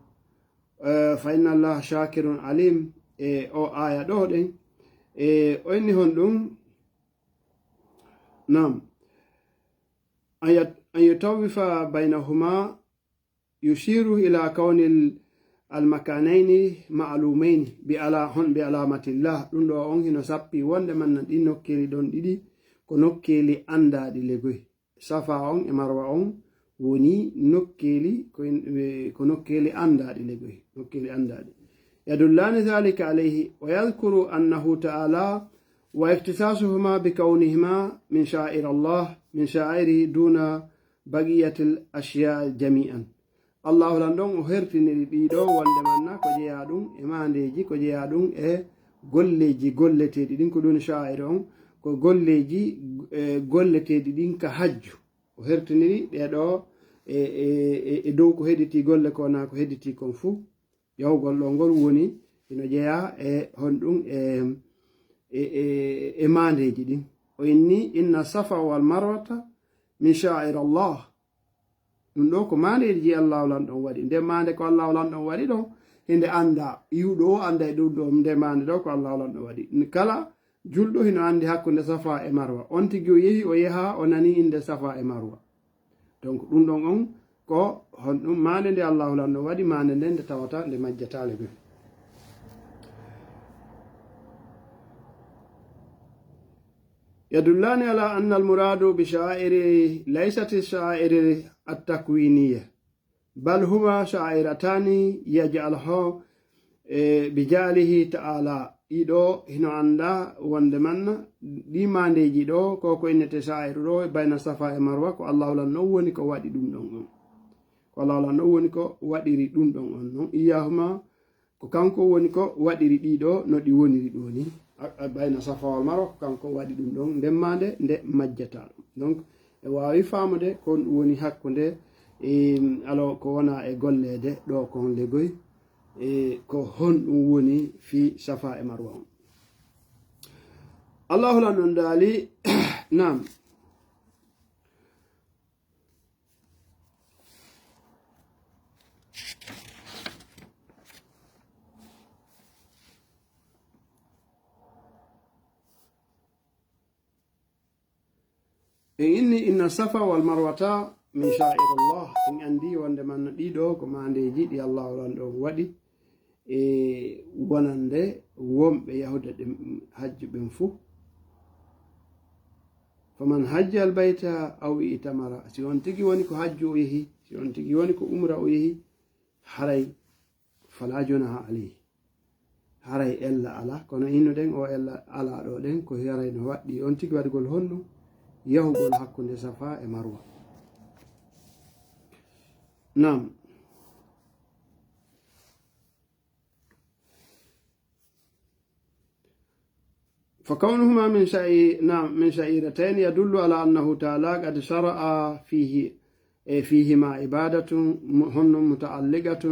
إيه، فإن الله شاكر عليم. E o aya ɗo ɗen, e o inni honɗum, nam, an yat-, an yutawwifa baynahuma yushiru ila kawnil almakanayni ma'lumayni bi ala, hon bi alamatillah. Ɗum ɗo on hino sappi wonde manna ɗin nokkeeli ɗon ɗiɗi ko nokkeeli andaaɗi legoy. Safa on e Marwa on woni nokkeeli ko en, eh, ko nokkeeli andaaɗi legoy, nokkeeli andaaɗi. Yadullani dhalika alayhi, wa yadhkuru annahu ta'ala wa ikhtisasuhuma bi kawnihima min sha'air Allah, min sha'airihi duna baqiyatil ashya'i jami'an. Allahu lan ɗon o hertiniri ɗiɗo wonde manna ko jeyaa ɗum e maandeeji, ko jeyaa ɗum e golleeji golleteeɗi ɗin, ko ɗum sha'air on, ko golleeji, eh, golleteeɗi ɗin ka hajju. O hertiniri ɗee ɗo e, e, e, e dow ko hedditi golle ko naa ko hedditi kon fuu. Yahugol ɗo ngol woni hino jeyaa e honɗum e, e, e, e maandeeji ɗin. O inni, "Inna safa wal marwata min sha'air Allah." Ɗum ɗo ko maandeeji Allahu lan ɗon waɗi. Nde maande ko Allahu lan ɗon waɗi ɗo, hinde annda, iwɗo o annda e ɗum ɗo, nde maande ɗo ko Allahu lan ɗon waɗi. Kala julɗo hino anndi hakkunde Safa e Marwa. On tigi o yehi, o yaha, o nani innde Safa e Marwa. Donc, ɗum ɗon on ko honɗum maande nde Allahu lan ɗon waɗi, maande nden nde tawata nde majjataale ɓe. يدلان على أن المراد بالشعائر ليست الشعائر التكوينية، بل هما شعيرتان يجعله، eh, بجعله تعالى. Ɗiɗo hino annda wonde manna ɗi maandeeji ɗo, ko ko innete sha'airu ɗo, bayna Safa e Marwa, ko Allahu lan non woni ko waɗi ɗum ɗon on. Ko Allahu lan non woni ko waɗiri ɗum ɗon on non. Iyahuma, ko kanko woni ko waɗiri ɗiɗo no ɗi woniri ɗo ni. A, a, bayna Safa wal Marwa, ko kanko waɗi ɗum ɗon nden maande nde majjata ɗum. Donc, e waawi faamude ko ɗum woni hakkunde, e, alo ko wona e golleede ɗo kon legoy, e, ko honɗum woni fii Safa e Marwa on. Allahu lan non daali, naam. En inni, "Inna safa wal marwata Min sha'airallah, en anndi wonde man ɗiɗo ko maandeeji ɗi Allahu Lanɗo on waɗi e wonande wonɓe yahude ɗen hajju ɓen fuu. Faman hajja al-bayta aw i'tamara, si on tigi woni ko hajju o yehi, si on tigi woni ko umra o yehi, haray fala junaha alayhi. Haray ella alaa, kono innuɗen o ella alaa ɗoo ɗen, ko haray no waɗɗii on tigi waɗugol honɗum? Yahugol hakkunde Safa e Marwa. Naam. فكونهما من شعي-، نعم، من شعيرتين يدل على أنه تعالى قد شرع فيه، إيه، فيهما عبادة م-، هن متعلقة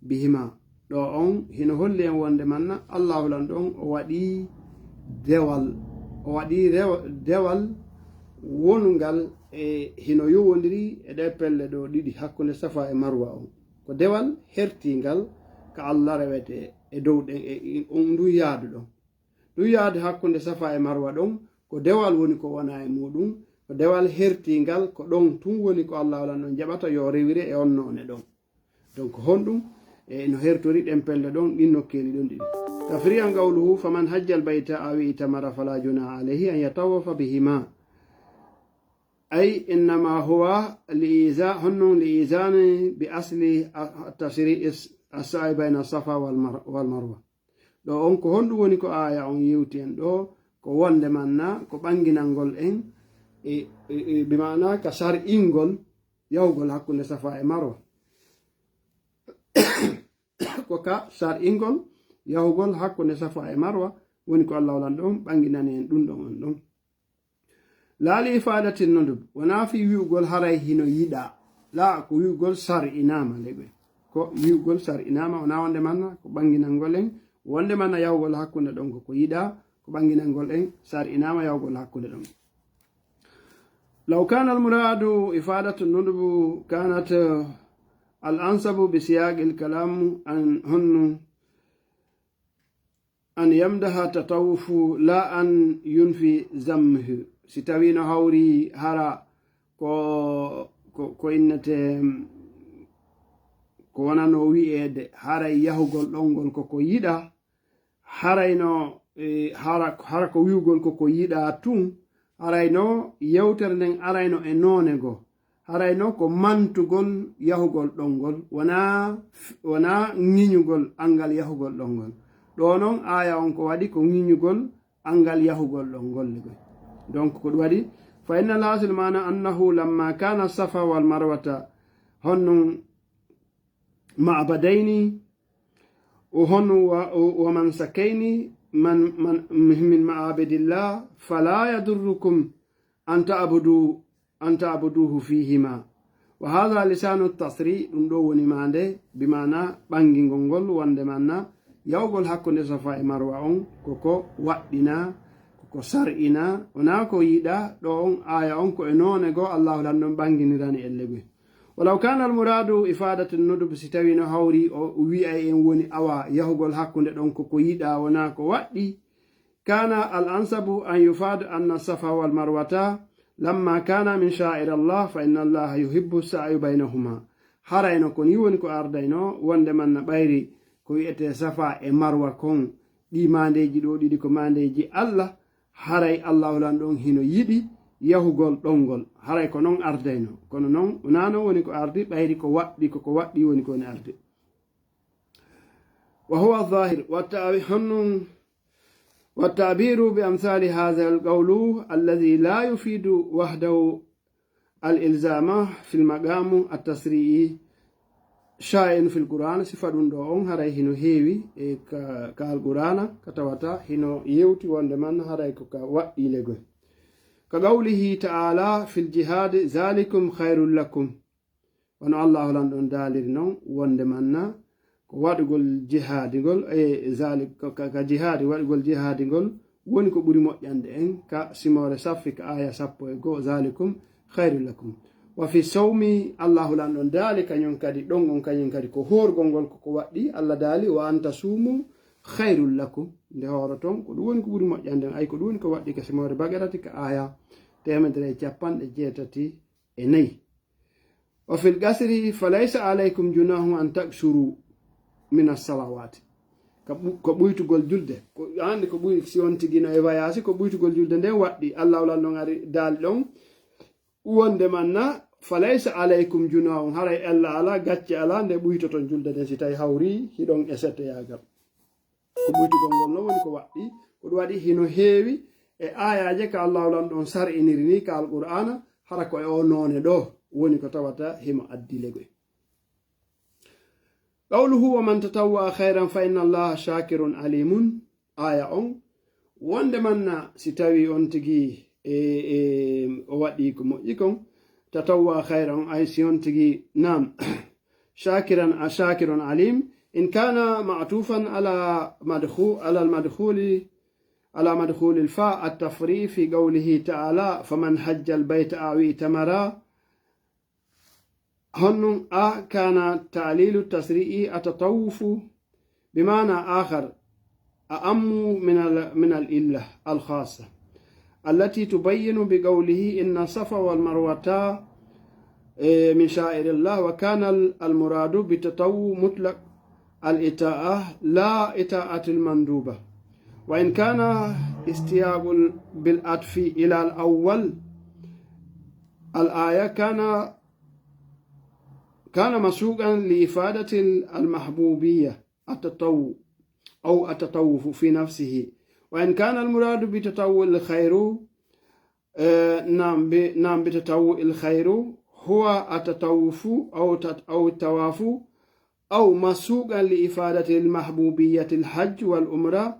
بهما. Ɗoo on hino holli en wonde man Allahu Lanɗo on o waɗii dewal, o waɗii rew-, dewal wonungal e hino yowondiri e ɗee pelle ɗoo ɗiɗi hakkunde Safa e Marwa on. Ko dewal hertiingal ka Allah rewete e dow ɗen, e, e, on ndu yaadu ɗon. Ɗum yaade hakkunde Safa e Marwa ɗon, ko dewal woni ko wona e muɗum, ko dewal hertiingal, ko ɗon tun woni ko Allahu Lanɗo on jaɓata yo rewire e on noone ɗon. Donc, honɗum? E no hertori ɗen pelle ɗon, ɗin nokkeeli ɗon ɗiɗi. Tafri'an qawluhu, "Faman hajja al-bayta aw i'tamara fala junaha alayhi an yatawafa bihima." Ay, innama huwa li iza-, honɗum li izani bi asli a-, a-, tashri'i s-, as-sa'i bayna Safa wal Mar-, wal Marwa. Ɗoo on ko honɗum woni ko aaya on yewti en ɗoo? Ko wonde man na ko ɓanginangol en e, e, e, bi maana ka sar'ingol yahugol hakkunde Safa e Marwa. Ko ka sar'ingol yahugol hakkunde Safa e Marwa woni ko Allahu Lanɗo on ɓanginani en ɗum ɗon on ɗon. Laa li ifadatin nudub, wonaa fii wi'ugol haray hino yiɗaa. Laa, ko wi'ugol sar'inaama leɓe. Ko wi'ugol sar'inaama, wonaa wonde manna, ko ɓanginangol en, wonde manna yahugol hakkunde ɗon ko ko yiɗaa, ko ɓanginangol en, sar'inaama yahugol hakkunde ɗon. Law kana al muradu ifadatu nudubu kanat al ansabu bi siyaqil kalam an honnu an yamdaha tatawufu la an yunfi zammuhu. Si tawi no hawri hara ko, ko, ko innete, ko wonano wi'eede haray yahugol ɗon ngol ko ko yiɗa, haray no, e, hara, hara ko wi'ugol ko ko yiɗa tun, haray no yewtere nden arayno e noone goo. Haray no ko mantugol yahugol ɗon ngol, wonaa, wonaa ŋiñugol anngal yahugol ɗon ngol. Ɗoo non, aaya on ko waɗi ko ŋiñugol anngal yahugol ɗon ngol. Donc, ko ɗum waɗi, fa inna al-hasil maana annahu lamma kana Safa wal Marwata honno ma'badayni, o honno wa, o, wa mansakayni man, man, min ma'abidillah, fala yadurrukum an ta'budu, an ta'buduhu fihima. Wa hadha lisanu tasri, ɗum ɗo woni maande, bi maana ɓangingol ngol, wonde maana yahugol hakkunde Safa e Marwa on, ko ko waɗɗina, ko ko sar'ina, wonaa ko yiɗa, ɗo on aaya on ko e noone goo Allahu lan ɗon ɓanginirani ellegoy. Walaw kana al muradu ifadatu nudub, si tawi no hawri o wi'ay en woni awa yahugol hakkunde ɗon ko ko yiɗa, wonaa ko waɗɗi, kana al ansabu an yufad anna Safa wal Marwata lamma kana min sha'ir Allah fa inna Allah yuhibbu sa'yu baynahuma. Harayno ko ni woni ko ardayno, wonde man na ɓayri ko wi'ete Safa e Marwa kon, ɗi maandeeji ɗo ɗiɗi ko maandeeji Allah, haray Allahu lan ɗon hino yiɗi yahugol ɗon ngol. Haray ko non ardayno. Kono non, wonaa non woni ko ardi, ɓayri ko waɗɗi, ko ko waɗɗi woni ko woni arde. Wa huwa zahir, wa ta'wi-, hannun, wa ta'biru bi amsali hadha al qawlu alladhi la yufidu wahdahu al ilzama fil maqamu at tasri'i sha'in fil Qur'an. Sifa ɗum ɗo on haray hino heewi e ka, ka al Qur'ana, ka tawata hino yewti wonde man haray ko ka waɗɗi legoy. Ka qawlihi ta'ala fil jihadi, zalikum khairul lakum. Wano Allahu lan ɗon daaliri non, wonde man na ko waɗugol jihaadi ngol, e zalik, ka, ka, ka jihaadi, waɗugol jihaadi ngol woni ko ɓuri moƴƴande en, ka simoore saffi, ka aaya sappo e goo, zalikum khairul lakum. Wa fi sawmi, Allahu lan ɗon daali kañum kadi, ɗon on kañum kadi ko hoorgol ngol ko ko waɗɗi, Allah daali, wa an tasumu khairul lakum. Nde hooroton, ko ɗum woni ko ɓuri moƴƴande en, ay ko ɗum woni ko waɗɗi ka simoore Baqarati, ka aaya teemedere e capanɗe jeetati e nayi. وفي القصر فليس عليكم جناح أن تقصروا من الصلوات. Ko ɓu-, ko ɓuytugol julde. Ko, a anndi ko ɓuy-, si on tigi no e wayaasi, ko ɓuytugol julde nden waɗɗi. Allahu lan ɗon ari daali ɗon. Wonde man na, فليس عليكم جناح, haray ella alaa, gacce alaa, nde ɓuytoton julde nden si tawi hawri hiɗon e setteyaagal. Ko ɓuytugol ngol non woni ko waɗɗi. Ko ɗum waɗi hino heewi e aayaaje ka Allahu lan ɗon sar'iniri ni ka Alqur'aana, hara ko e o noone ɗo woni ko tawata himo addi legoy. قوله: ومن تطوع خيرا فإن الله شاكر عليم. Aaya on, wonde man na si tawi on tigi e, e, o waɗi ko moƴƴi kon, تطوع خيرا, ay si on tigi, naam, شاكرا، شاكر عليم، إن كان معطوفا على مدخو-، على المدخول، على مدخول الفاء التفريع في قوله تعالى: فمن حج البيت أو اعتمر. هن أ كان تعليل التسريع التطوف بمعنى آخر أعم من ال-، من العلة الخاصة التي تبين بقوله: إن الصفا والمروة، إيه، من شعائر الله، وكان ال-، المراد بالتطوع مطلق الإطاعة لا إطاعة المندوبة. وإن كان استياق ال-، بالعطف إلى الأول الآية كان، كان مسوقا لإفادة المحبوبية، التطوع أو التطوف في نفسه. وإن كان المراد بتطوع الخير، آه، نعم، ب-، نعم، بتطوع الخير هو التطوف أو تط-، أو الطواف، أو مسوقا لإفادة المحبوبية الحج والعمرة،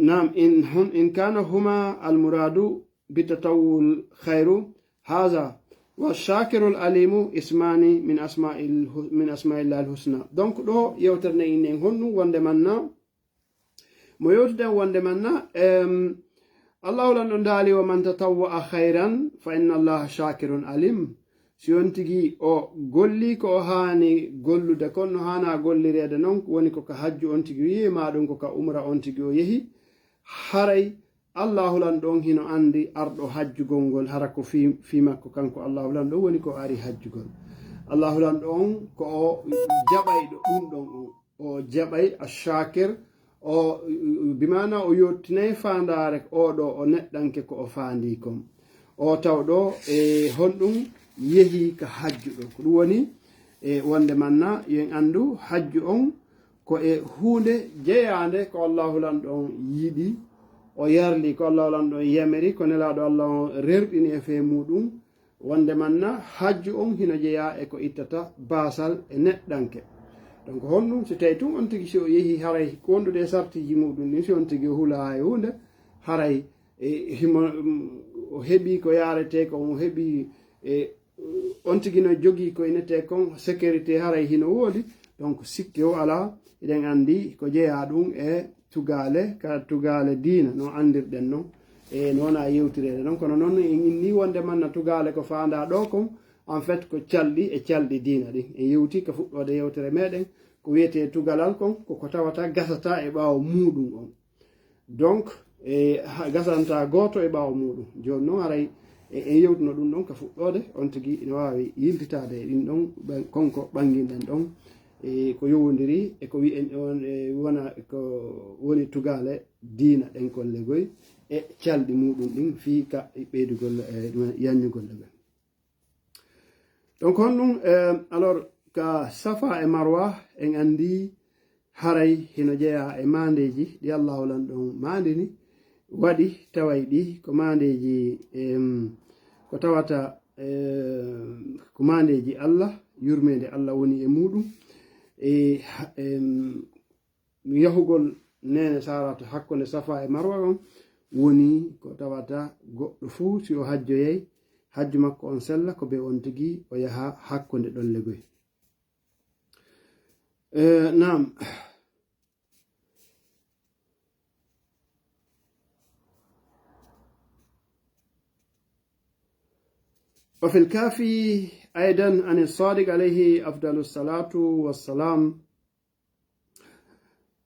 نعم، إن هم، إن كان هما المراد بتطوع الخير هذا، والشاكر العليم اسمان من أسماء الح-، من أسماء الله الحسنى. Donc, ɗo yewtere nden inni en honɗum wonde man na, mo yewtuden wonde man na, em, Allahu lan ɗon daali: ومن تطوع خيرا فإن الله شاكر عليم. Si on tigi o golli ko o haani gollude kon, no haana gollireede non, woni ko ka hajju on tigi o yehi, maa ɗum ko ka umra on tigi o yehi, haray Allahu lan ɗon hino anndi arɗo hajjugol ngol, hara ko fii, fii makko kanko Allahu lan ɗon woni ko ari hajjugol. Allahu lan ɗon ko o jaɓayɗo ɗum ɗon on. O jaɓay Ash-Shakir, o, bi maana o yottinay faandaare ko o ɗo o neɗɗanke ko o faandii kon. O taw ɗo e honɗum yehi ka hajju ɗo. Ko ɗum woni e wonde man na yo en anndu hajju on ko e huunde jeyaande ko Allahu lan ɗon yiɗi, o yarli ko Allahu lan ɗon yamiri, ko Nelaaɗo Allah on rerɗini e fee muɗum. Wonde man na, hajju on hino jeyaa e ko ittata baasal e neɗɗanke. Donc, honɗum si tawi tun on tigi si o yehi haray ko wondude e sartiiji muɗum ɗin, si on tigi o hulaa e huunde, haray, e, himo, mm, o heɓi ko yaaretee kon, o heɓi, e, on tigi no jogii ko inetee kon sécurité, haray hino woodi. Donc, sikke o alaa, eɗen anndi ko jeyaa ɗum e tugaale, ka tugaale diina, no anndirɗen non. E no wona yewtireede non, kono non en inni wonde man na tugaale ko faandaa ɗo kon, en fait, ko calɗi e calɗi diina ɗin. En yewti ka fuɗɗoode yewtere meɗen, ko wiyetee tugalal kon, ko ko tawata gasata e ɓaawo muuɗum on. Donc, e ha-, gasanta gooto e ɓaawo muuɗum. Jooni non haray e, en yewtuno ɗum ɗon ka fuɗɗoode, on tigi ina waawi yiltitaade e ɗin ɗon, ɓen-, kon ko ɓannginɗen ɗon, e ko yowondiri e ko wi'en on, e wona ko woni tugaale diina ɗen kon legoy e calɗi muuɗum ɗin fii ka ɓeydugol, e, ɗum yanñugol legoy. Donc, honɗum, e, alors, ka Safa e Marwa, en anndi haray hino jeyaa e maandeeji ɗi Allahu lan ɗon maandini, waɗi taway ɗi ko maandeeji, em, ko tawata, em, ko maandeeji Allah, yurmeende Allah woni e muuɗum. E, ha-, em, yahugol neene Sarata hakkunde Safa e Marwa on woni ko tawata goɗɗo fuu si o hajjoyay, hajju makko on sella ko be on tigi o yaha hakkunde ɗon legoy. Eh, naam. وفي الكافي أيضا عن الصادق عليه أفضل الصلاة والسلام،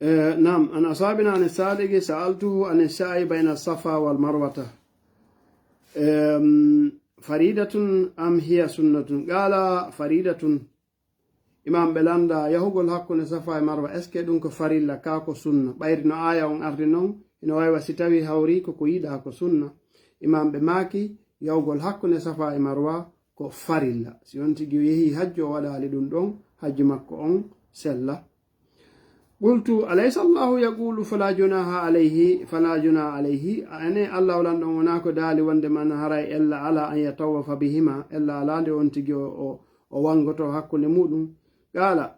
آه، نعم، عن أصحابنا عن الصادق سألته عن السعي بين الصفا والمروة. آم، faridatun am hiya sunnatun? Qala faridatun. Imam ɓe landa yahugol hakkunde Safa e Marwa, est-ce que ɗum ko farilla, ka ko sunna? Ɓayri no aya on ardi non, ino waywa si tawi hawri ko ko yiɗa ko sunna. Imam ɓe maaki, yahugol hakkunde Safa e Marwa ko farilla. Si on tigi o yehi hajju, o waɗali ɗum ɗon, hajju makko on sella. Qultu, alaysa Allahu yaqulu fala junaha alayhi, fala junaha alayhi? Ene Allahu lan ɗon wona ko daali wonde man haray ella ala an yatawafa bihima, ella ala nde on tigi o, o, o wangoto hakkunde muɗum? Qala,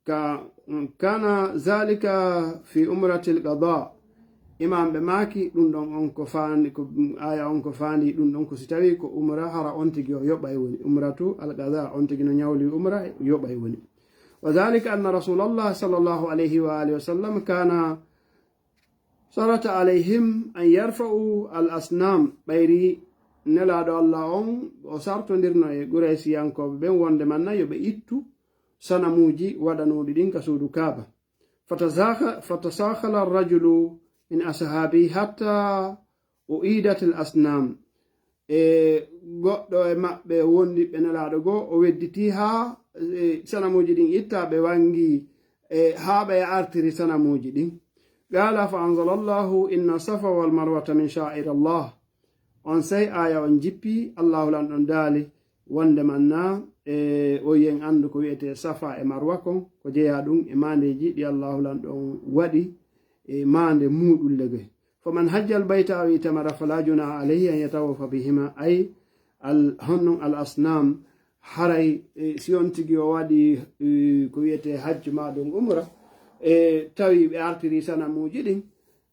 ka, kana zalika fi umratil qada. Imam ɓe maaki, ɗum ɗon on ko faandi, ko, aya on ko faandi, ɗum ɗon ko si tawi ko umra hara on tigi o yoɓay woni. Umratu al qada, on tigi no ñawli umra, yoɓay woni. Wa dhalika anna Rasulallah sallallahu alayhi wa alihi wa sallam kana sharata alayhim an yarfa'u al asnam. Ɓayri Nelaaɗo Allah on, o sartondirno e Quraysiyankooɓe ɓen wonde manna yo ɓe ittu sanamuuji waɗanuuɗi ɗin ka suudu Kaaba. Fatasakha-, fatasakhala ar-rajulu min ashabi hatta u'idat al asnam. E goɗɗo e maɓɓe wondiɓɓe Nelaaɗo goo, o wedditi haa, e, sanamuuji ɗin itta, ɓe wangi, e, haa ɓe artiri sanamuuji ɗin. Qala fa anzala Allahu inna safa wal marwata min sha'air Allah. On sey aya on jippi, Allahu lan ɗon daali, wonde manna, e, o yen anndu ko wi'etee Safa e Marwa kon, ko jeyaa ɗum e maandeeji ɗi Allahu lan ɗon waɗi, e maande muuɗum lege. Faman hajja al bayta aw itamara fala junaha alayhi an yatawafa bihima, ay al, honnon al asnam, haray, e, si on tigi o waɗi, e, ko wi'etee hajju ma ɗum umra, e, tawi ɓe artiri sanamuuji ɗin,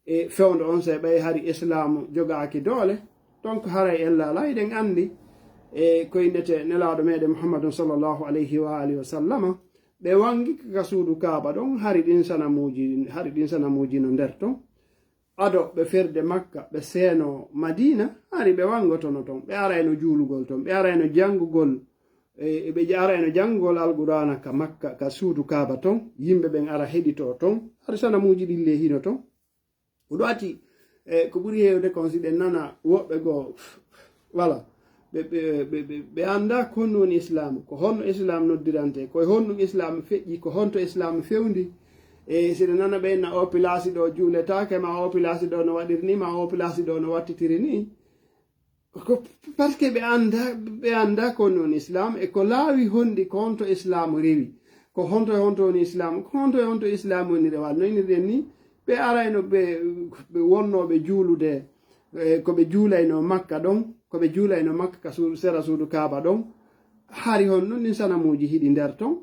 e, fewndo on sey ɓay hari Islaamu jogaaki doole, donc haray ella alaa, hiɗen anndi, e, ko innetee Nelaaɗo meɗen Muhammadun sallallahu alayhi wa alihi wa sallama, ɓe wangi ka suudu Kaaba ɗon, hari ɗin sanamuuji, hari ɗin sanamuuji no nder ton. Ado ɓe ferde Makka, ɓe seeno Madiina, hari ɓe wangotono ton, ɓe arayno juulugol ton, ɓe arayno janngugol, e, ɓe arayno janngugol Alqur'aana ka Makka, ka suudu Kaaba ton, yimɓe ɓen ara heɗitoo ton, hari sanamuuji ɗin le hino ton. Ko ɗum waɗi, e, ko ɓuri heewde kon si ɗen nana woɓɓe goo, voilà, ɓe, ɓe, ɓe, ɓe, ɓe anndaa ko honno woni Islaamu, ko honno Islaamu noddirantee, ko e honɗum Islaamu feƴƴi, ko honto Islaamu fewndi. E, si ɗen nana ɓe inna oo pilaasi ɗoo juuletaake, ma oo pilaasi ɗoo no waɗiri ni, ma oo pilaasi ɗoo no wattitiri ni. Ko parce que ɓe anndaa, ɓe anndaa ko honno woni Islaamu, e ko laawi honɗi, ko honto Islaamu rewi, ko honto e honto woni Islaamu, ko honto e honto Islaamu woni rewal. No inirɗen ni, ɓe arayno ɓe, ɓe wonnooɓe juulude, e, ko ɓe juulaynoo Makka ɗon, ko ɓe juulaynoo Makka ka su-, sera suudu Kaaba ɗon, hari honɗum ɗin sanamuuji hiɗi nder ton.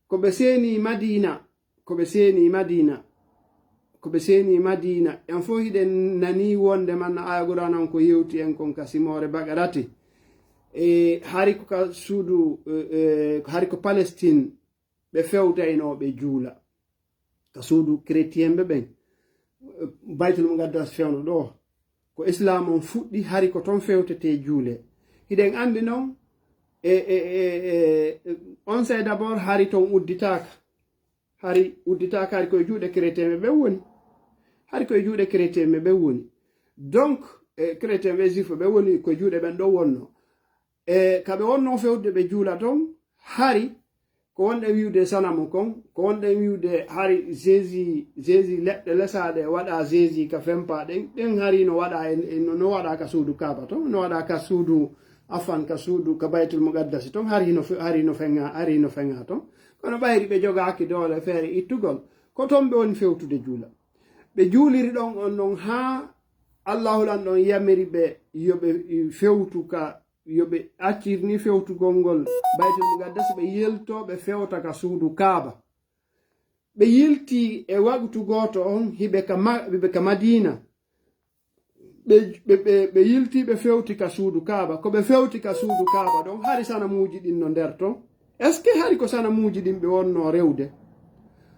Ko ɓe seeni Madiina, ko ɓe seeni Madiina, ko ɓe seeni Madiina, en fof hiɗen nanii wonde manna aya Qur'aana on ko yewti en kon ka simoore Baqarati. E, hari ko ka suudu, e, e, hari ko Palestine ɓe fewtaynoo ɓe juula. Ka suudu chrétien ɓe ɓen, e, Baytul Muqaddas fewndo ɗoo. Ko Islaam on fuɗɗi, hari ko ton fewtetee juule. Hiɗen anndi non, e, e, e, e, on sey d'abord hari ton udditaaka. Hari udditaaka, hari koye juuɗe chrétien ɓe ɓen woni. Hari koye juuɗe chrétien ɓe ɓen woni. Donc, e, chrétien ɓe juif ɓe woni koye juuɗe ɓen ɗon wonno. E, ka ɓe wonno fewde ɓe juula ton, hari ko wonɗen wi'ude sanamu kon, ko wonɗen wi'ude hari Jésus, Jésus leɗɗe lesaaɗe waɗa Jésus ka fempa ɗen, ɗen hari no waɗa e, e, no, no waɗa ka suudu Kaaba ton, no waɗa ka suudu Afan, ka suudu, ka Baytul Muqaddasi ton, hari no fe-, hari no feŋa, hari no feŋa ton. Kono ɓayri ɓe jogaaki doole feere ittugol, ko ton ɓe woni fewtude juula. Ɓe juuliri ɗon on non haa Allahu lan ɗon yamiri ɓe yo ɓe fewtu ka, yo ɓe accir ni fewtugol ngol Baytul Muqaddas, ɓe yelto, ɓe fewta ka suudu Kaaba. Ɓe yilti e waqtu gooto on, hiɓe ka Ma-, hiɓe ka Madiina. Ɓe, ɓe, ɓe, ɓe yilti, ɓe fewti ka suudu Kaaba. Ko ɓe fewti ka suudu Kaaba ɗon, hari sanamuuji ɗin no nder ton. Est-ce que hari ko sanamuuji ɗin ɓe wonno rewde?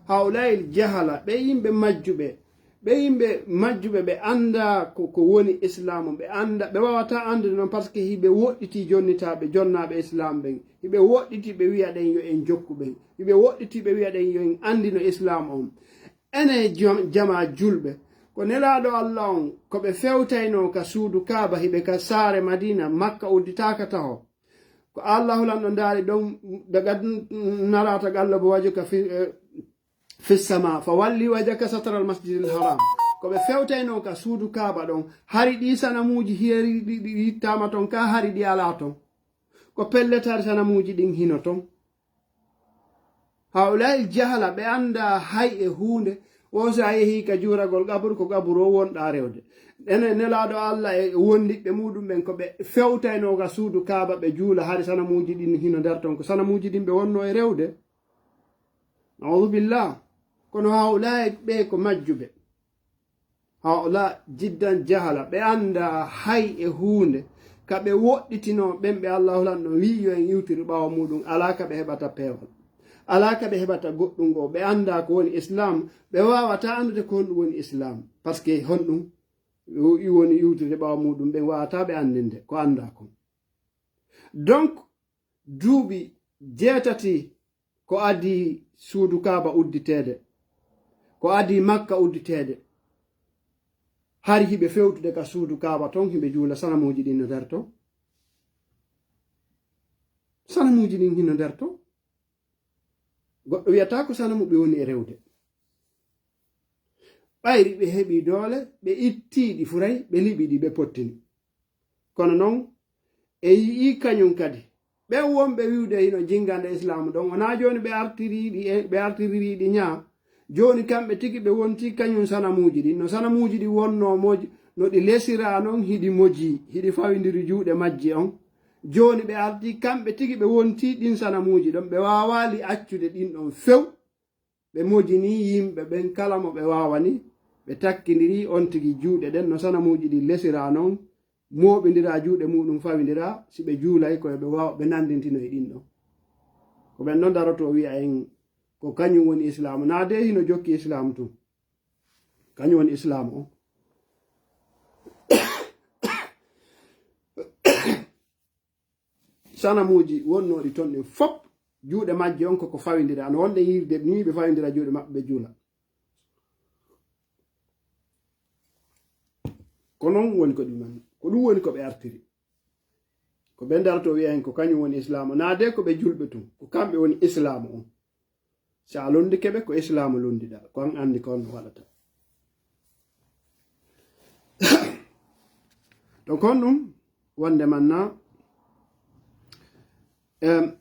Hawlayil jahala, ɓe yimɓe majjuɓe, ɓe yimɓe majjuɓe, ɓe anndaa ko, ko woni Islaamu, ɓe annda, ɓe waawataa anndude noon, parce que hiɓe woɗɗiti jonnitaaɓe, jonnaaɓe Islaam ɓen. Hiɓe woɗɗiti ɓe wi'a ɗen yo en jokku ɓen. Hiɓe woɗɗiti ɓe wi'a ɗen yo en anndino Islaam on. Enen jam-, jamaa julɓe, Ko Nelaaɗo Allah on, ko ɓe fewtaynoo ka suudu Kaaba, hiɓe ka saare Madiina, Makka udditaaka taho. Ko Allahu Lanɗo ndaari ɗon, daga narata gallo bo wajo ka fi, eh, fi sama, fa walli wajhaka satral masjidil haram. Ko ɓe fewtaynoo ka suudu Kaaba ɗon, hari ɗi sanamuuji hiyeri ɗi, ɗi ittaama ton, ka hari ɗi alaa ton. Ko pellet hari sanamuuji ɗin hino ton. Haa'ulaa'i jahala, ɓe anndaa hay e huunde. Wo si a yehii ka juuragol qaburu, ko qaburu o wonɗaa rewde. Enen Nelaaɗo Allah e wondiɓɓe muuɗum ɓen, ko ɓe fewtaynoo ka suudu Kaaba, ɓe juula, hari sanamuuji ɗin hino nder ton. Ko sanamuuji ɗin ɓe wonnoo e rewde. Na'uudu billah. Kono haa'ulaa'i ɓe ko majjuɓe. Haa'ulaa jiddan jahala, ɓe anndaa hay e huunde. Ka ɓe woɗɗitinoo ɓen ɓe Allahu Lanɗo wi'i yo en iwtiri ɓaawo muuɗum, alaa ka ɓe heɓata peewal. Alaa ka ɓe heɓata goɗɗum goo. Ɓe anndaa ko woni Islaam, ɓe waawataa anndude ko honɗum woni Islaam. Parce que honɗum woni iwtirde ɓaawo muuɗum, ɓen waawataa ɓe anndinde ko anndaa kon. Donc, duuɓi jeetati ko adii suudu Kaaba udditeede, ko adii Makka udditeede. Hari hiɓe fewtude ka suudu Kaaba ton, hiɓe juula, sanamuuji ɗin no nder ton. Sanamuuji ɗin hino nder ton. Goɗɗo wi'ataa ko sanamu ɓe woni e rewde. Ɓayri ɓe heɓii doole, ɓe ittii ɗi furay, ɓe liɓi ɗi, ɓe pottini. Kono non, en yi'ii kañum kadi. Ɓen wonɓe wi'ude hino jinngande Islaamu ɗon, wonaa jooni ɓe artirii ɗi, ɓe artiririi ɗi ñaa. Jooni kamɓe tigi ɓe wontii kañum sanamuuji ɗin. No sanamuuji ɗin wonnoo moji, no ɗi lesiraa non, hiɗi moji, hiɗi fawindiri juuɗe majji on. Jooni ɓe artii, kamɓe tigi ɓe wontii ɗin sanamuuji ɗon. Ɓe waawaali accude ɗin ɗon few. Ɓe mojinii yimɓe ɓen kala mo ɓe waawani, ɓe takkindirii on tigi juuɗe ɗen no sanamuuji ɗin lesiraa non, mooɓindiraa juuɗe muuɗum fawindiraa, si ɓe juulay ko yo ɓe waaw, ɓe nanndintino e ɗin ɗon. Ko ɓen ɗon darotoo wi'a en ko kañum woni Islaamu. Naa dee hino jokki Islaamu tun. Kañum woni Islaamu on. Sanamuuji wonnooɗi ton ɗin fop, juuɗe majji on koko fawindira. No wonde yiide nii ɓe fawindira juuɗe maɓɓe, ɓe juula. Ko non woni ko ɗum man. Ko ɗum woni ko ɓe artiri. Ko ɓe darto wi'a en ko kañum woni Islaamu. Naa dee ko ɓe julɓe tun. Ko kamɓe woni Islaamu on. Si a londike ɓe, ko Islaamu londiɗaa. Ko an anndi ko on waɗata. To kon ɗum, wonde man na, em,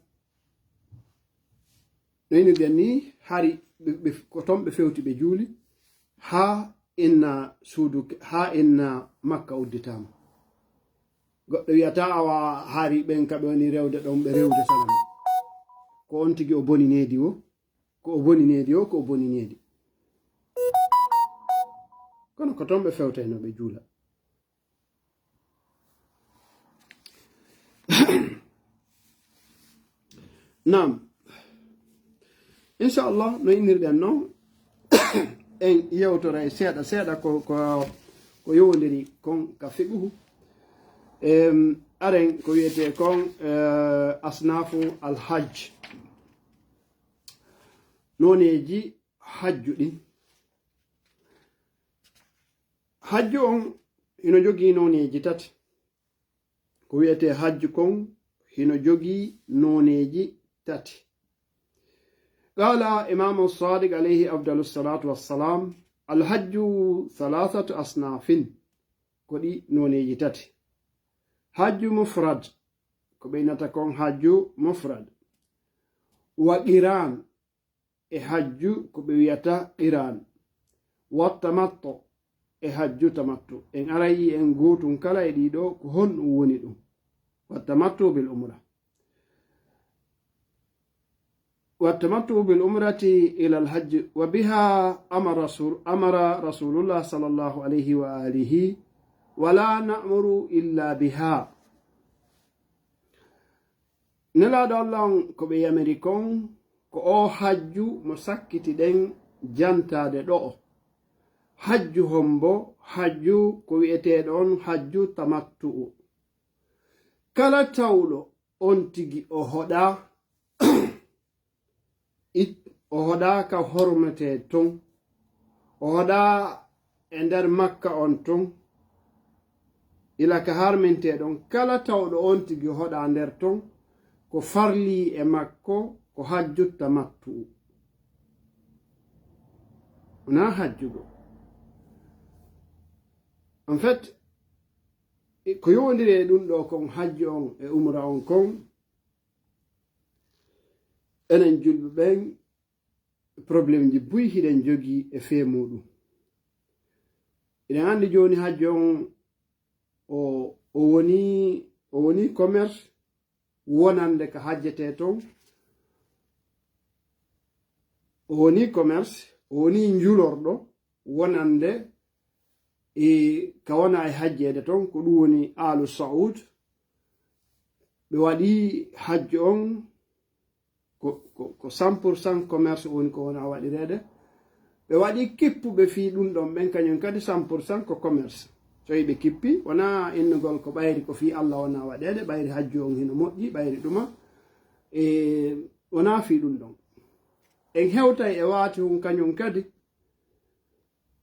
no inirɗen ni, hari ɓe, ɓe, ko ton ɓe fewti ɓe juuli, haa inna suudu, haa inna Makka udditaama. Goɗɗo wi'ataa awa hari ɓen ka ɓe woni rewde ɗon, ɓe rewde sanam. Ko on tigi o boni needi wo, ko o boni needi wo, ko o boni needi. Kono ko ton ɓe fewtayno ɓe juula. Naam. Inchallah, no innirɗen non, en yewtoray seeɗa seeɗa ko, ko, ko yowondiri kon ka fiqhu. Em, aren ko wiyetee kon, eh, asnafu alhajj. Nooneeji hajju ɗin. Hajju on hino jogii nooneeji tati. Ko wiyetee hajju kon hino jogii nooneeji tati. Qaala Imaamu Saadiq alayhi afdalu salaatu wassalam, alhajju thalathatu asnafin, ko ɗi nooneeji tati. Hajju mufrad, ko ɓe innata kon hajju mufrad. Wa qiran, e hajju ko ɓe wiyata qiran, wa tamattu, e hajju tamattu. En aray en gootun kala e ɗiɗo ko honɗum woni ɗum. Wa tamattu bil umra. Wa tamattu bil umrati ila al hajj. Wa biha amara rasul, amara rasulullah sallallahu alayhi wa alihi. Wa la na'muru illa biha. Nelaaɗo Allah on, ko ɓe yamiri kon, ko oo hajju mo sakkitiɗen jantaade ɗo'o. Hajju hombo? Hajju ko wi'eteeɗo on hajju tamattu'u. Kala tawɗo on tigi o hoɗaa, it-, o hoɗaa ka hormetee ton. O hoɗaa e nder Makka on ton, ila ka harmintee ɗon, kala tawɗo on tigi hoɗa nder ton, ko farli e makko ko hajju tamattu'u. Wonaa hajjugo. En fait, e ko yowondiri e ɗum ɗoo kon, hajju on e umra on kon, enen julɓe ɓen, problème ji buy hiɗen jogii e fee muuɗum. Hiɗen anndi jooni hajju on o, o woni, o woni commerce wonande ka hajjetee ton. O woni commerce, o woni njulorɗo wonande e ka wona e hajjeede ton, ko ɗum woni Aalu Saud. Ɓe waɗi hajju on ko, ko, ko cent pour cent commerce woni ko wona waɗireede. Ɓe waɗi kippuɓe fii ɗum ɗon ɓen, kañum kadi cent pour cent ko commerce. So ɓe kippi, wonaa innugol ko ɓayri ko fii Allah wona waɗeede, ɓayri hajju on hino moƴƴi, ɓayri ɗuma. E, wonaa fii ɗum ɗon. En hewtay e waati hun kañum kadi.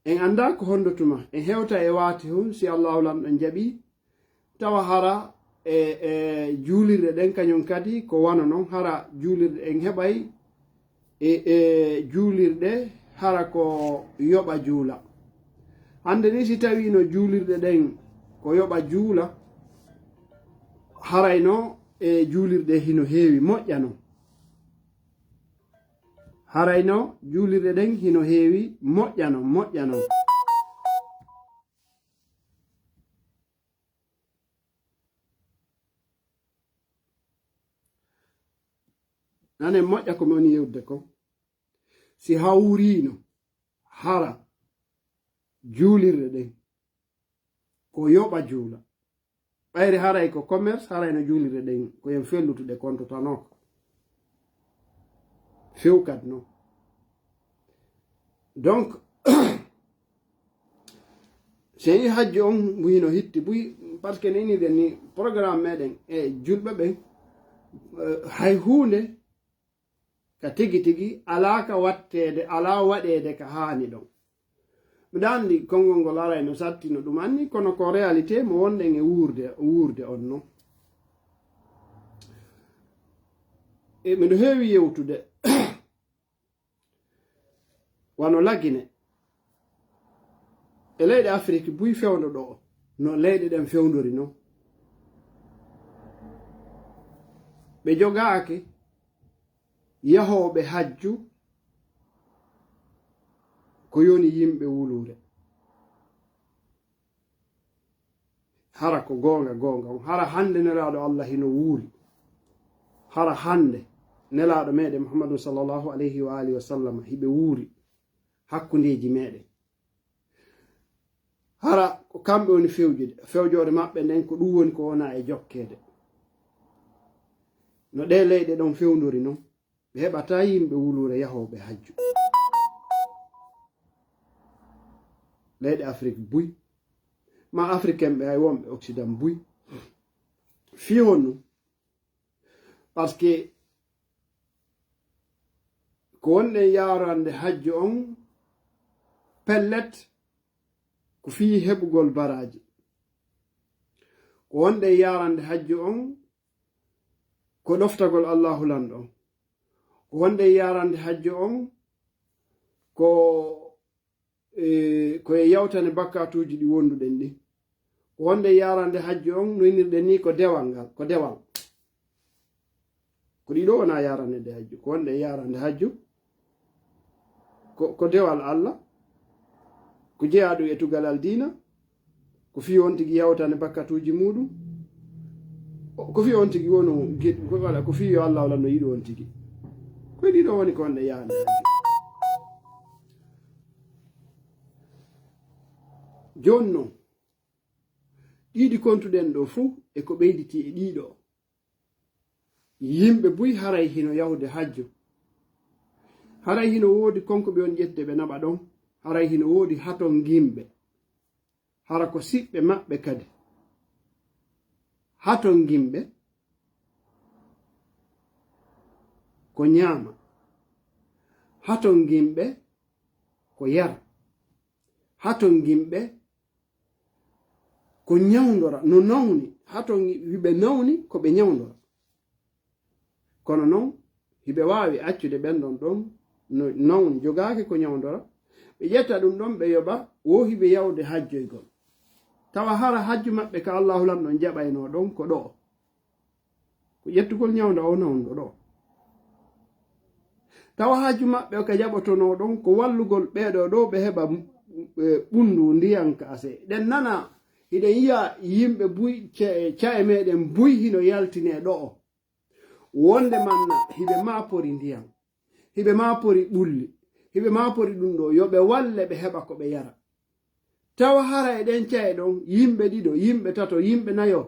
En anndaa ko honndo tuma. En hewtay e waati hun, si Allahu Lanɗo jaɓii. Tawa hara e, e juulirɗe ɗen kañum kadi ko wano non, hara juulirɗe en heɓay e, e juulirɗe hara ko yoɓa juula. Hannde ni si tawiino juulirɗe ɗen ko yoɓa juula, harayno e juulirɗe hino heewi moƴƴa non. Harayno juulirɗe ɗen hino heewi moƴƴa non, moƴƴa non. Nane moƴƴa ko mi woni yewde ko. Si hawriino hara juulirɗe ɗen ko yoɓa juula. Ɓayri haray ko commerce, haray no juulirɗe ɗen ko yen fellutuɗe konto tanoo ko. Few kadi non. Donc, si en yi hajju on mbu hino hitti buy, parce que neniɗen ni programme meɗen e julɓe ɓen, eh, hay huunde ka tigi tigi alaa ka watteede, alaa waɗeede ka haani ɗon. Miɗa anndi konngol ngol aray no satti no ɗum anni, kono ko réalité mo wonɗen e wuurde, wuurde on non. E miɗo heewi yewtude wano Lagine e leyɗe Afrik buy fewndo ɗoo, no leyɗe ɗen fewndori non. Ɓe jogaaki yahooɓe hajju ko yoni yimɓe wuluure. Hara ko goonga, goonga on. Hara hannde Nelaaɗo Allah hino wuuri. Hara hannde Nelaaɗo meɗen Muhammadun sallallahu alayhi wa alihi wa sallam hiɓe wuuri hakkundeeji meɗen. Hara ko kamɓe woni fewjude, fewjoore maɓɓe nden ko ɗum woni ko wona e jokkeede. No ɗee leyɗe ɗon fewndori non, ɓe heɓataa yimɓe wuluure yahooɓe hajju. Leyɗe Afrik buy, ma Africain ɓe hay wonɓe Occident buy. Fii honɗum? Parce que ko wonɗen yaarande hajju on, pellet, ko fii heɓugol baraaji. Ko wonɗen yaarande hajju on, ko ɗoftagol Allahu Lanɗo on. Ko wonɗen yaarande hajju on, ko e, ko e yawtane bakkatuuji ɗi wonduɗen ɗin. Ko wonde yaarande hajju on, no innirɗen ni ko dewal ngal, ko dewal. Ko ɗiɗo wona yaarande hajju, ko wonde yaarande hajju, ko, ko dewal Allah, ko jeyaa ɗum e tugalal diina, ko fii on tigi yawtane bakkatuuji muuɗum, ko fii on tigi wonu, ko, wala, ko fii yo Allah wala no yiɗi on tigi. Ko e ɗiɗo woni ko wonde yaarande hajju. Jooni non, ɗiɗi kontuɗen ɗo fuu e ko ɓeyditi e ɗiɗo. Yimɓe buy haray hino yahude hajju. Haray hino woodi konkoɓe on ƴette ɓe naɓa ɗon. Haray hino woodi hatonngimɓe. Hara ko siɓɓe maɓɓe kadi. Hatonngimɓe ko ñaama. Hatonngimɓe ko yara. hatonginɓe ko ñawndora no nawni, hatongi hiɓe nawni ko ɓe ñawndora. Kono noon, hiɓe waawi accude ɓen ɗon ɗon no nawni, jogaaki ko ñawndora, ɓe ƴetta ɗum ɗon, ɓe yoɓa, wo hiɓe yawde hajjoygol. Tawa hara hajju maɓɓe ka Allaahu Lanɗo on jaɓaynoo ɗon ko ɗoo. Ko ƴettugol ñawnda o nawndo ɗoo. Tawa hajju maɓɓe o ka jaɓotonoo ɗon ko wallugol ɓee ɗoo ɗoo ɓe heɓa, e, ɓunndu ndiyan kaase. Ɗen nana, hiɗen yiya yimɓe buy, ce-, ca'e meɗen buy hino yaltinee ɗoo. Wonde manna, hiɓe maapori ndiyan, hiɓe maapori ɓulli, hiɓe maapori ɗum ɗoo, yo ɓe walle ɓe heɓa ko ɓe yara. Tawa hara e ɗen ca'e ɗon, yimɓe ɗiɗo, yimɓe tato, yimɓe nayo,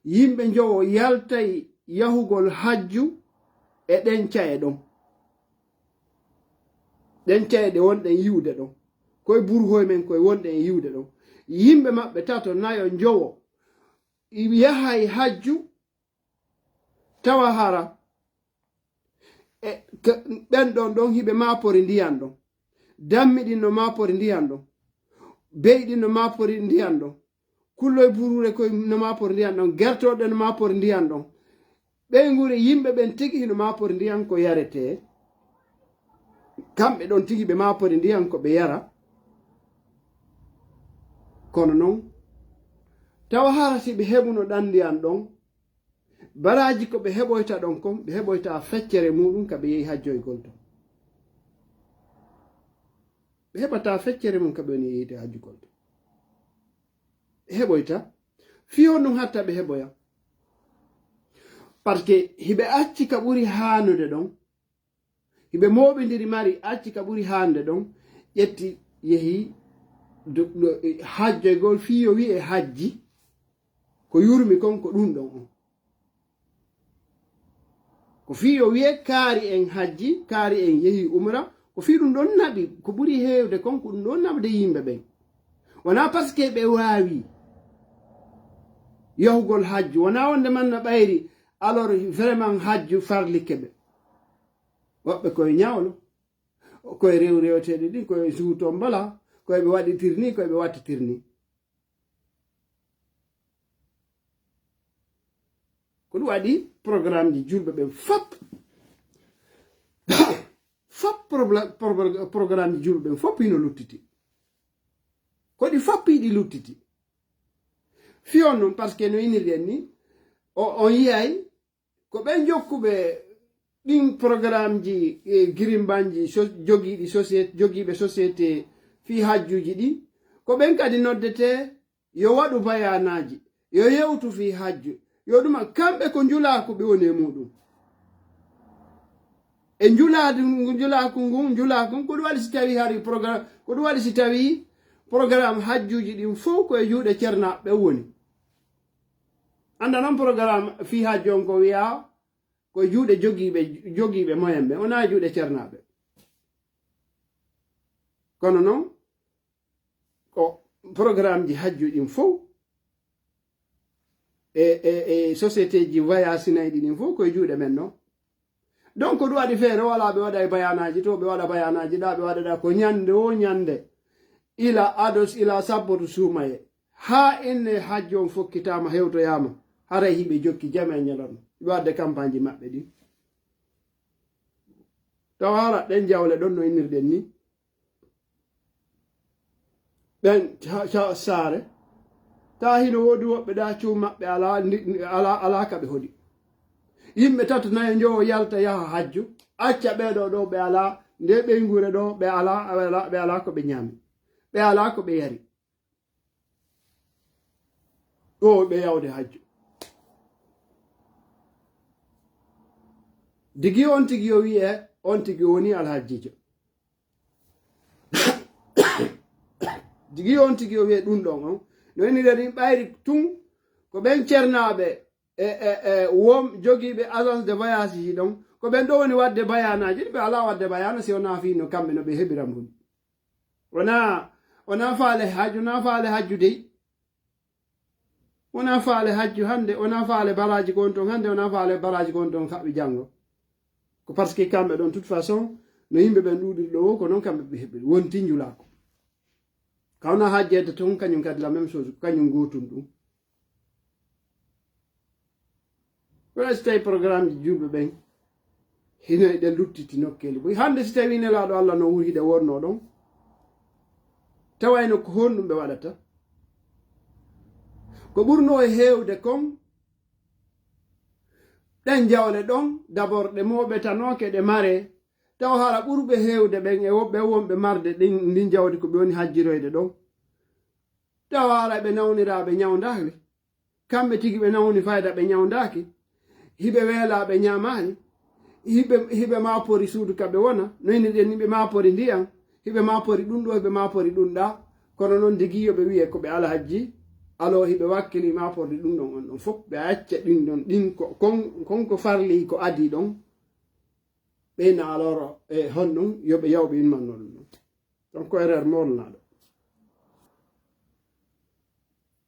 yimɓe njowo yaltay yahugol hajju e ɗen ca'e ɗon. Ɗen ca'e ɗe wonɗen yi'ude ɗon. Koye burhoy men koye wonɗen e yi'ude ɗon. Yimɓe maɓɓe tato, nayo, njowo, yahay hajju, tawa hara e, ke-, ɓen ɗon ɗon hiɓe maapori ndiyan ɗon. Dammi ɗin no maapori ndiyan ɗon. Be'i ɗin no maapori ndiyan ɗon. Kulloy buruure koye no maapori ndiyan ɗon. Gertooɗe no maapori ndiyan ɗon. Ɓeynguure yimɓe ɓen tigi hino maapori ndiyan ko yaretee. Kamɓe ɗon tigi ɓe maapori ndiyan ko ɓe yara. Kono noon, tawa hara si ɓe heɓuno ɗan ndiyan ɗon, baraaji ko ɓe heɓoyta ɗon kon, ɓe heɓoyta feccere muuɗum ka ɓe yehi hajjoygol ton. Ɓe heɓata feccere mum ka ɓe woni yeyde hajjugol ton. Ɓe heɓoyta. Fii honɗum hatta ɓe heɓoya? Parce que hiɓe acci ka ɓuri haanude ɗon. Hiɓe mooɓindiri mari, acci ka ɓuri haanude ɗon. Ƴetti, yehi do, do, hajjoygol fii yo wi'e hajji. Ko yurmi kon ko ɗum ɗon on. Ko fii yo wi'e kaari en hajji, kaari en yehi umra, ko fii ɗum ɗon naɓi, ko ɓuri heewde kon ko ɗum ɗon naɓde yimɓe ɓen. Wonaa parce que ɓe waawi yahugol hajju, wonaa wonde manna ɓayri, alors vraiment hajju farlike ɓe. Woɓɓe koye ñawlo, koye rew rewteeɗe ɗin, koye suuto mbala, koye ɓe waɗitir ni, koye ɓe wattitir ni. Ko ɗum waɗi programmeji julɓe ɓen fop, fop probla-, probla-, programmeji julɓe ɓen fop hino luttiti. Ko ɗi fop hiɗi luttiti. Fii on non, parce que no inirɗen ni, o, on yiyay ko ɓen jokkuɓe ɗin programmeji, e, girimbanji so-, jogiiɗi société, jogiiɓe société fii hajjuuji ɗin, ko ɓen kadi noddetee yo waɗu bayaanaaji, yo yewtu fii hajju, yo ɗuma, kamɓe ko njulaaku ɓe woni e muuɗum. E njulaadu, njulaaku ngun, njulaaku ngun, ko ɗum waɗi si tawii hari progra-, ko ɗum waɗi si tawii programme hajjuuji ɗin fow ko e juuɗe cernaaɓe ɓen woni. Annda non programme fii hajju on ko wiyaa ko e juuɗe jogiiɓe, jogiiɓe moyen ɓe, wonaa e juuɗe cernaaɓe. Kono non, ko programmeji hajju ɗin fow, e, e, e sociétéji voyage sinayɗi ɗin fow, ko e juuɗe men non. Donc, ko ɗum waɗi feere, wala ɓe waɗa e bayaanaaji to, ɓe waɗa bayaanaaji ɗa, ɓe waɗa ɗa ko ñande wo ñande, ila ados, ila sabboto suumaye. Haa inne hajju on fokkitaama, hewtoyaama, haray hiɓe jokki jama e ñalorma. Ɓe waɗde campagne maɓɓe ɗin. Tawa hara ɗen jawle ɗon no innirɗen ni. Ɓen ca-, ca-, saare. Taa hino woodi woɓɓe ɗa cuuɗi maɓɓe alaa ndi-, alaa, alaa ka ɓe hoɗi. Yimɓe tato nayo njowo yalta yaha hajju. Acca ɓee ɗoo ɗoo ɓe alaa, nde ɓeynguure ɗoo ɓe alaa, ɓe alaa, ɓe alaa ko ɓe ñaami. Ɓe alaa ko ɓe yari. Ɗoo ɓe yawde hajju. Digi on tigi yo wi'e, on tigi woni alhajjiijo. Digi on tigi yo wi'e ɗum ɗon on. No innirɗen ni ɓayri tun ko ɓen cernaaɓe e, e, e won jogiiɓe agence de voyage ji ɗon. Ko ɓen ɗo woni waɗde bayaanaaji. Ɓe alaa waɗde bayaana si wonaa fii no kamɓe no ɓe heɓira mbuɗi. Wonaa, wonaa faale hajju, wonaa faale hajju dey. Wonaa faale hajju hannde, wonaa faale baraaji kon ton hannde, wonaa faale baraaji kon ton kaɓɓi janngo. Ko parce que kamɓe ɗon, toute façon, no yimɓe ɓen ɗuuɗiri ɗo wo, ko non kamɓe ɓe heɓɓiri. Wonti njulaaku. Ka wona hajjeede toon, kañum kadi la même chose, kañum gootun ɗum. Kono si tawi programmeji julɓe ɓen hino eɗe luttiti nokkeeli boy. Hannde si tawi nelaaɗo Allah no wuri hiɗe wonno ɗon, tawayno ko honɗum ɓe waɗata? Ko ɓurno e heewde kon, ɗen jawle ɗon, d'abord ɗe mooɓetanooke, ɗe mare, taw hara ɓurɓe heewde ɓen e woɓɓe wonɓe marde ɗin, ndin jawdi ko ɓe woni hajjiroyde ɗon. Taw hara ɓe nawniraaɓe ñawndaali. Kamɓe tigi ɓe nawni fayda, ɓe ñawndaaki. Hiɓe weelaa, ɓe ñaamaali. Hiɓe, hiɓe maapori suudu ka ɓe wona. No inirɗen ni ɓe maapori ndiyan. Hiɓe maapori ɗum ɗo, hiɓe maapori ɗum ɗa. Kono noon digi yo ɓe wi'e ko ɓe alhajji. Aloo hiɓe wakkili maaporde ɗum ɗon on ɗon fof. Ɓe acca ɗin ɗon, ɗin ko, kon, kon ko farli ko adii ɗon. Ɓe na aloro e honɗum yo ɓe yaw ɓe immanno ɗum ɗon. Donc ko erreur molnaɗo.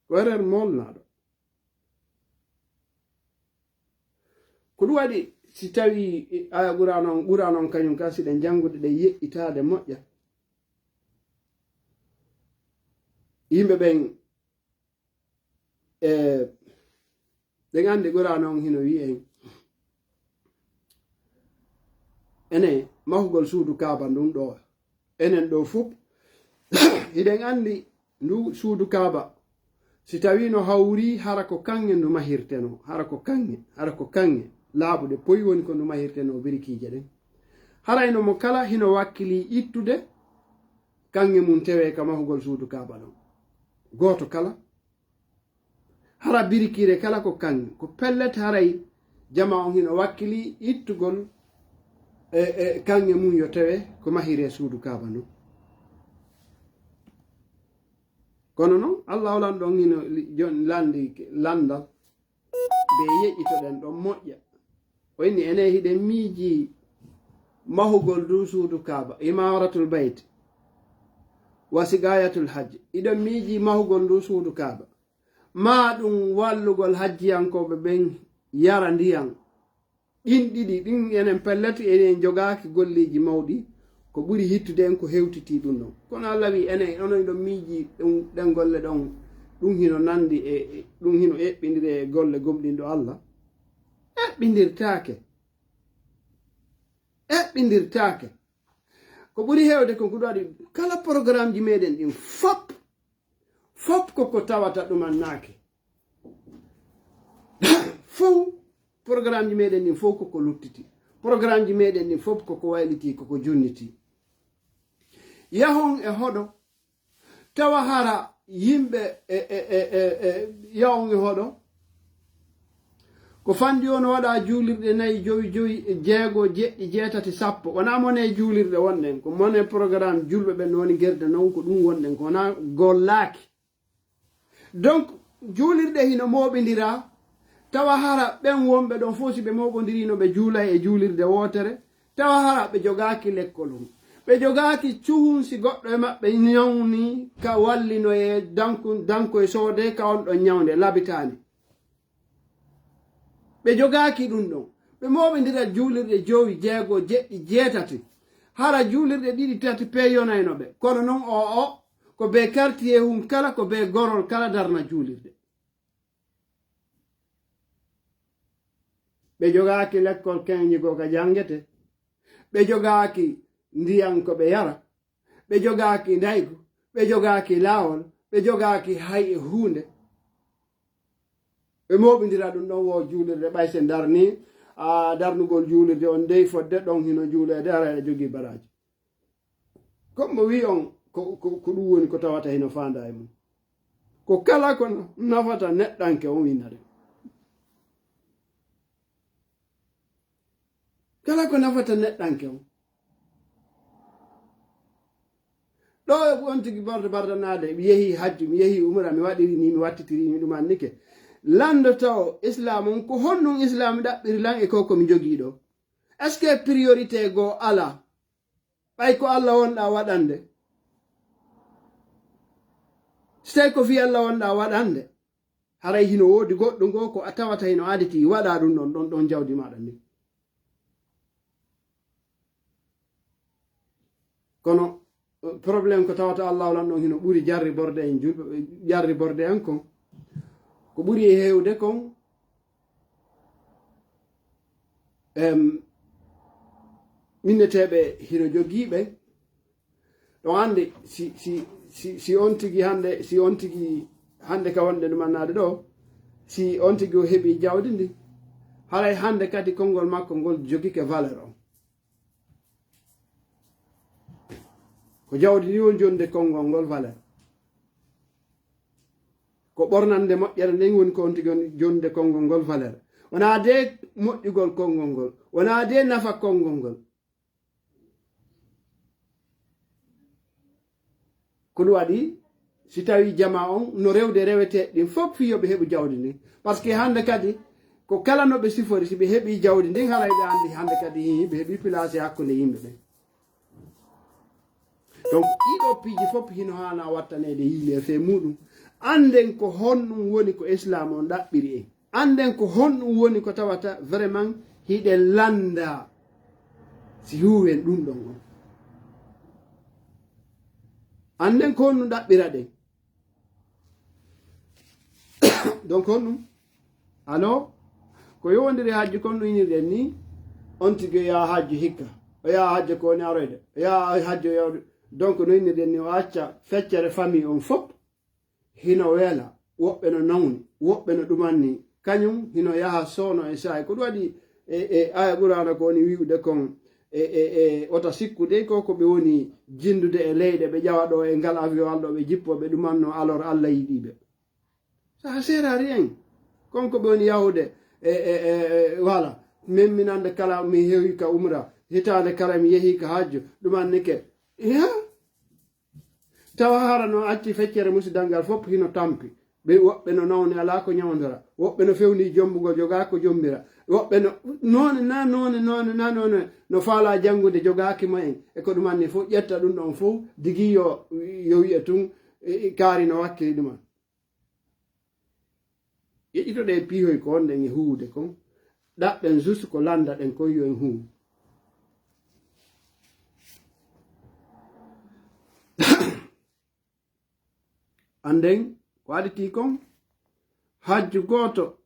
Ko erreur molnaɗo. Ko ɗum waɗi si tawi aya Qur'an on, Qur'an on kañum ka si ɗen janngude ɗen yeƴƴitaade moƴƴa. Yimɓe ɓen, e, ɗen anndi Qur'an on hino wi'i en, enen mahugol suudu Kaaba ndun ɗo, enen ɗo fof, hiɗen anndi ndu suudu Kaaba, si tawi no hawri, hara ko kaŋŋe ndu mahirteno, hara ko kaŋŋe, hara ko kaŋŋe laaɓuɗe poy woni ko ndu mahirteno birikiije ɗen. Haray no mo kala hino wakkili ittude kaŋŋe mum tewe ka mahugol suudu Kaaba ɗon. Gooto kala. Hara birikiire kala ko kaŋŋe. Ko pellet haray jama on hino wakkili ittugol e, e kaŋŋe mum yo tewe ko mahiree suudu Kaaba ndun. Kono non, Allah olan ɗon hino li-, jon-, landi, landal. Nde yeƴƴitoɗen ɗon moƴƴa. O inni enen hiɗen miiji mahugol ndu suudu Kaaba, Imaratul Bayt, wa Siqayatul Hajj. Hiɗen miiji mahugol ndu suudu Kaaba. Maa ɗum wallugol hajjiyankooɓe ɓen yara ndiyan. Ɗin ɗiɗi, ɗin enen pellet, enen jogaaki golleeji mawɗi, ko ɓuri hittude en ko hewtitii ɗum ɗon. Kono Allah wi'i, enen, onon hiɗon miiji ɗum, ɗen golle ɗon, ɗum hino nandi e, e, ɗum hino eɓɓindiri e golle gomɗinɗo Allah? Eɓɓindirtaake. Eɓɓindirtaake. Ko ɓuri heewde kon ko ɗum waɗi kala programmeji meɗen ɗin fop, fop ko ko tawata ɗumannaake. Fow programmeji meɗen ɗin fow ko ko luttiti. Programmeji meɗen ɗin fof ko ko wayliti, ko ko junniti. Yahon e hoɗo, tawa hara yimɓe e, e, e, e, e yahon e hoɗo. Ko fandi on waɗa juulirɗe nayi, jowi, jowi, e jeego, jeɗɗi, jeetati, sappo. Wonaa mone juulirɗe wonɗen, ko mone programme julɓe ɓen no woni gerde non, ko ɗum wonɗen, ko wonaa gollaaki. Donc, juulirɗe hino mooɓindira, tawa hara ɓen wonɓe ɗon fof si ɓe mooɓondirino ɓe juulay e juulirde wootere, tawa hara ɓe jogaaki lekkol hun. Ɓe jogaaki cuhun si goɗɗo e maɓɓe ñawni ka wallinoye danku-, danko e soode ka on ɗon ñawnde labitaani. Ɓe jogaaki ɗum ɗon. Ɓe mooɓindira juulirɗe jowi, jeego, jeɗɗi, jeetati. Hara juulirɗe ɗiɗi, tati peyonayno ɓe. Kono non o, o, ko be quartier hun kala, ko be gorol kala darna juulirde. Ɓe jogaaki lekkol keñi goo ka janngete. Ɓe jogaaki ndiyan ko ɓe yara. Ɓe jogaaki ndaygu. Ɓe jogaaki laawol. Ɓe jogaaki hay e huunde. Ɓe mooɓindira ɗum ɗon wo juulirde, ɓay se darni, a, darnugol juulirde on dey fodde ɗon hino juuleede, hara eɗa jogii baraaji. Comme mo wi on, ko, ko, ko ɗum woni ko tawata hino faanda e mum. Ko kala ko nafata neɗɗanke on winnata. Kala ko nafata neɗɗanke on. Ɗo e on tigi barde bardanaade, mi yehi hajju, mi yehi umra, mi waɗiri ni, mi wattitiri ni, ɗum annike. Lanndo taw Islam on, ko honɗum Islam ɗaɓɓiri lan e ko ko mi jogii ɗo? Est-ce que priorité goo alaa? Ɓay ko Allah wonɗaa waɗande. Si tawi ko fii Allah wonɗaa waɗande, haray hino woodi goɗɗo ngo ko a tawata hino aditi waɗa ɗum ɗon, ɗon, ɗon jawdi maaɗa ndin. Kono Problème ko tawata Allahu lan ɗon hino ɓuri jarriborde en julɓe, jarriborde en kon. Ko ɓuri e heewde kon, em, minneteeɓe hino jogii ɓe. Ɗon hannde, si, si, si, si on tigi hannde, si on tigi hannde ka wonde ɗum annaade ɗo, si on tigi o heɓi jawdi ndi, haray hannde kadi konngol makko ngol jogike valeur on. Ko jawdi ndi woni jonde konngol ngol valeur. Ko ɓornande moƴƴere nden woni ko on tigi woni jonde konngol ngol valeur. Wonaa de moƴƴugol konngol ngol. Wonaa de nafa konngol ngol. Ko ɗum waɗi, si tawi jama on no rewde reweteeɗi ɗin fof fii yo ɓe heɓu jawdi ndin. Par ce que hannde kadi, ko kala no ɓe sifori, si ɓe heɓi jawdi ndin, haray ɓe anndi hannde kadi, hii, ɓe heɓi place hakkunde yimɓe ɓen. Donc, ɗiɗo piiji fof hino haana wattaneede yiile fee muɗum. Annden ko honɗum woni ko Islam on ɗaɓɓiri en. Annden ko honɗum woni ko tawata vraiment hiɗen lannda si huuwen ɗum ɗon on. Annden ko honɗum ɗaɓɓiraɗen. Donc honɗum? Allo? Ko yowondiri hajju kon no inirɗen ni, on tigi o yaha hajju hikka. O yaha hajju ko woni aroyde. O yaha hajju o yawde. Donc no inirɗen ni o acca feccere famille on fof. Hino wela, woɓɓe no nawni, woɓɓe no ɗumanni. Kañum hino yaha soono e saa'i. Ko ɗum waɗi e, e aya Qur'aana ko woni wi'ude kon, e, e, e wota sikku dey ko ko ɓe woni jinndude e leyɗe, ɓe ƴawa ɗo e ngal avion alɗo ɓe jippo, ɓe ɗumanno, alors Allah yiɗi ɓe. Ça sert à rien. Kon ko ɓe woni yahude e, e, e, e, voilà. Min, min annde kala mi heewi ka umra, hitaande kala mi yehi ka hajju, ɗumannike. Ya? Tawa hara no acci feccere musidal ngal fof hino tampi. Ɓe woɓɓe no nawni alaa ko ñawndora. Woɓɓe no fewni jombugol jogaa ko jombira. Woɓɓe no noone na noone, noone na noone, no faalaa janngude jogaaki mo en. E ko ɗum anni fof ƴetta ɗum ɗon fof digi yo, yo wi'e tun, e, e kaari no wakkili ɗum an. Ƴeƴitoɗen piihoy ko wonɗen e huuwude kon. Ɗaɓɓen juste ko lanndaɗen kon yo en huuw. Annden ko aditi kon, hajju gooto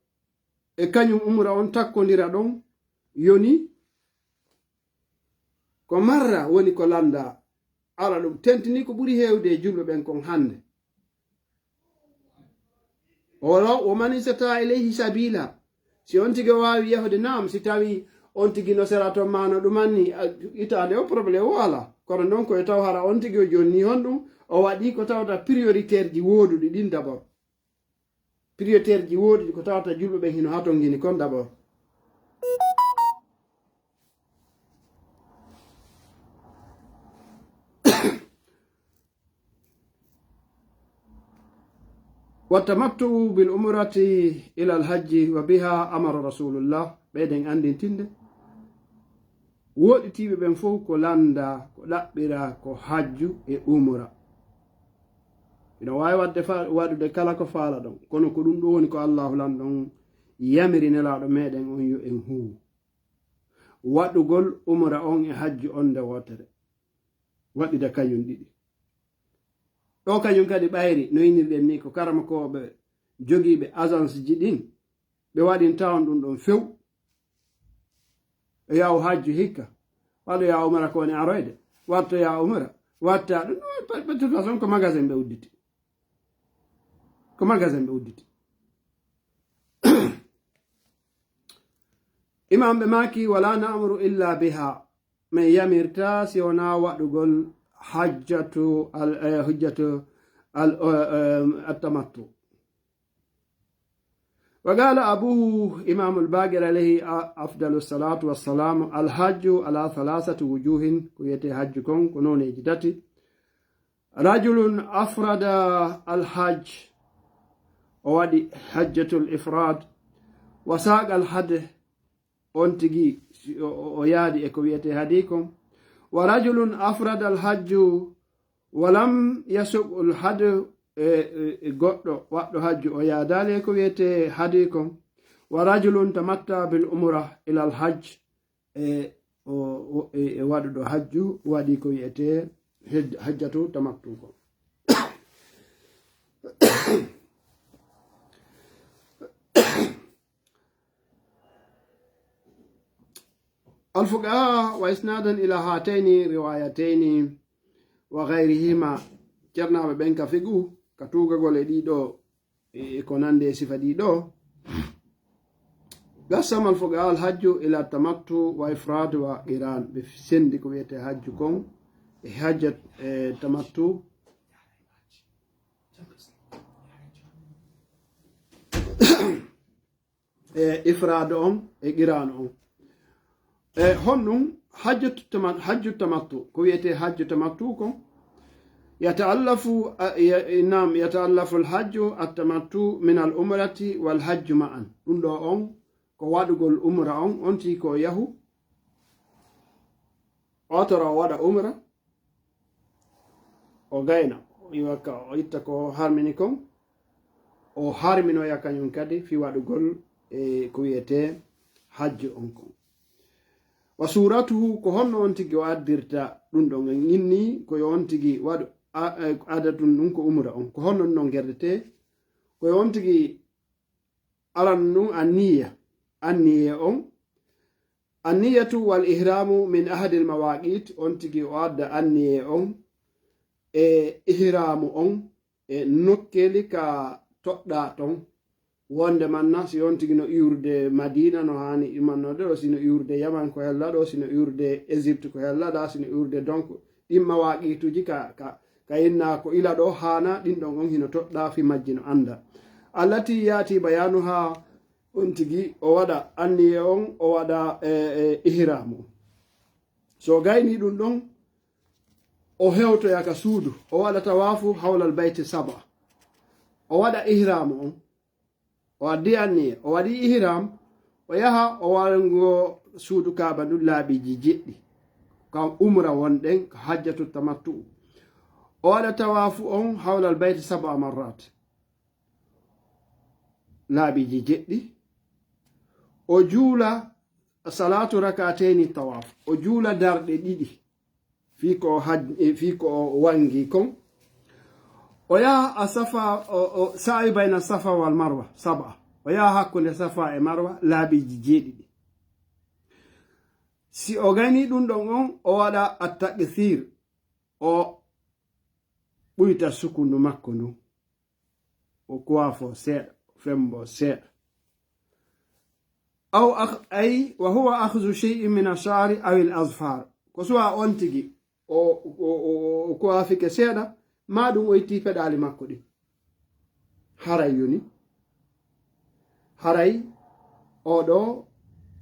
e kañum umra on takkondira ɗon, yoni ko marra woni ko lanndaa. Ala ɗum tentini ko ɓuri heewde e julɓe ɓen kon hannde. Oro, wo man istata ilayhi sabila. Si on tigi o waawi yahude, naam, si tawi on tigi no sera ton maa no ɗum anni, a, hitaande o problème o alaa. Kono non ko e taw hara on tigi o jonni honɗum, o waɗi ko tawata prioritaire ji wooduɗi ɗin d'abord. Prioritaire ji wooduɗi ko tawata julɓe ɓen hino hatongini kon d'abord. والتمتع بالعمرة إلى الحج وبها أمر رسول الله. Ɓeyden anndintinde. Woɗɗitiiɓe ɓen fof ko lannda, ko ɗaɓɓira, ko hajju e umra. Ina waawi waɗde fa-, waɗude kala ko faalaɗon, kono ko ɗum ɗo woni ko Allaahu Lanɗo on yamiri Nelaaɗo meɗen on yo en huuw. Waɗugol umra on e hajju on nde wootere. Waɗida kañum ɗiɗi. Ɗo kañum kadi ɓayri, no innirɗen ni, ko karamokooɓe jogiiɓe agence ji ɗin, ɓe waɗinta on ɗum ɗon few. E yaw hajju hikka, waɗo ya umra ko woni aroyde, watto ya umra, watta ɗum, de toute façon ko magasin ɓe udditi. Ko magasin ɓe udditi. Imam ɓe maaki, "Wala na'muru illa biha." Min yamirta si wona waɗugol hajjatu al, eh, hujjatu al, eh, eh, attamattu. Wa qala abuhu Imamul Baqir alayhi a-, afdalu salatu wassalamu, "Al hajju ala thalathati wujuhin," ko wiyete hajju kon, ko noneji tati. Rajulun afrada al hajj, o waɗi hajjatul ifrad, wa saqa al hadh, on tigi si o, o, o yaadi e ko wiyete hadi kon. Wa rajulun afrada al hajju wa lam yasuq al hadh, e, e, e goɗɗo waɗɗo hajju o yaadaali e ko wiyete hadi kon. Wa rajulun tamatta bil umra ila al hajj, e, o, o, e, e waɗuɗo hajju waɗi ko wiyete hej-, hajjatu tamattu kon. Alfuqaha wa isnadan ila hatayni riwayatayni wa ghayrihima. Cernaaɓe ɓen ka fiqhu, ka tuugagol e ɗiɗo, e ko nandi e sifa ɗiɗo. Gassama alfuqaha alhajju ila tamattu wa ifrad wa qiran. Ɓe sendi ko wiyete hajju kon e hajjat, e tamattu, e ifraad on e qiraan on. E honɗum hajju tama-, hajju tamattu, ko wiyete hajju tamattu kon? Yata'allafu, a, ya-, naam, yata'allafu alhajju attamattu min al umrati wal hajju ma'an. Ɗum ɗo on ko waɗugol umra on, on tii ko yahu, o tora o waɗa umra, o gayna, o iwa ka, o itta ko harmini kon, o harminoya kañum kadi fi waɗugol e ko wiyete hajju on kon. Wa suratuhu, ko honno on tigi o addirta ɗum ɗon? En inni ko yo on tigi waɗu a-, a-, adatun ɗum ko umra on. Ko honno ɗum ɗon gerdete? Ko yo on tigi aran ɗum anniya. Anniya on, anniyatu wal ihramu min ahadil mawaqit, on tigi o adda anniya on e ihramu on e nokkeeli ka toɗɗa ton. Wonde manna, si on tigi no iwrude Madina, no haani immannode ɗo, si no iwrude Yaman ko hella ɗo, si no iwrude Égypte ko hella ɗa, si no iwrude donc ɗin mawaqituji ka, ka, ka inna ko ila ɗo haana, ɗin ɗon on hino toɗɗa fi majji no anda. Allati yati bayanuha, on tigi o waɗa anniye on, o waɗa, e, e, ihramu. So gayni ɗum ɗon, o hewtoya ka suudu, o waɗa tawafu hawlal bayti saba. O waɗa ihramu on. O addi anniye, o waɗi ihram, o yaha o waɗango suudu Kaaba ndun laaɓiji jeɗɗi. Kan umra wonɗen, ka hajjatu tamattu. O waɗa tawafu on hawlal bayti saba marrat. Laaɓiji jeɗɗi. O juula salatu rakateni tawaf. O juula darɗe ɗiɗi. Fii ko o haj-, e, fii ko o wangi kon. O yaha a Safa, o, o sa'i bayna Safa wal Marwa, saba. O yaha hakkunde Safa e Marwa, laaɓiji jeeɗiɗi. Si o gayni ɗum ɗon on, o waɗa at-taqsir. O ɓuyta sukundu makko ndun. O kuwafo seeɗa, o fembo seeɗa. Aw akh-, ay, wa huwa akhzu shay'in min ash-sha'ri aw al-azfar. Ko suwa on tigi, o, o, o, o kuwafike seeɗa, ma ɗum o itti peɗaali makko ɗin. Haray yoni. Haray o ɗo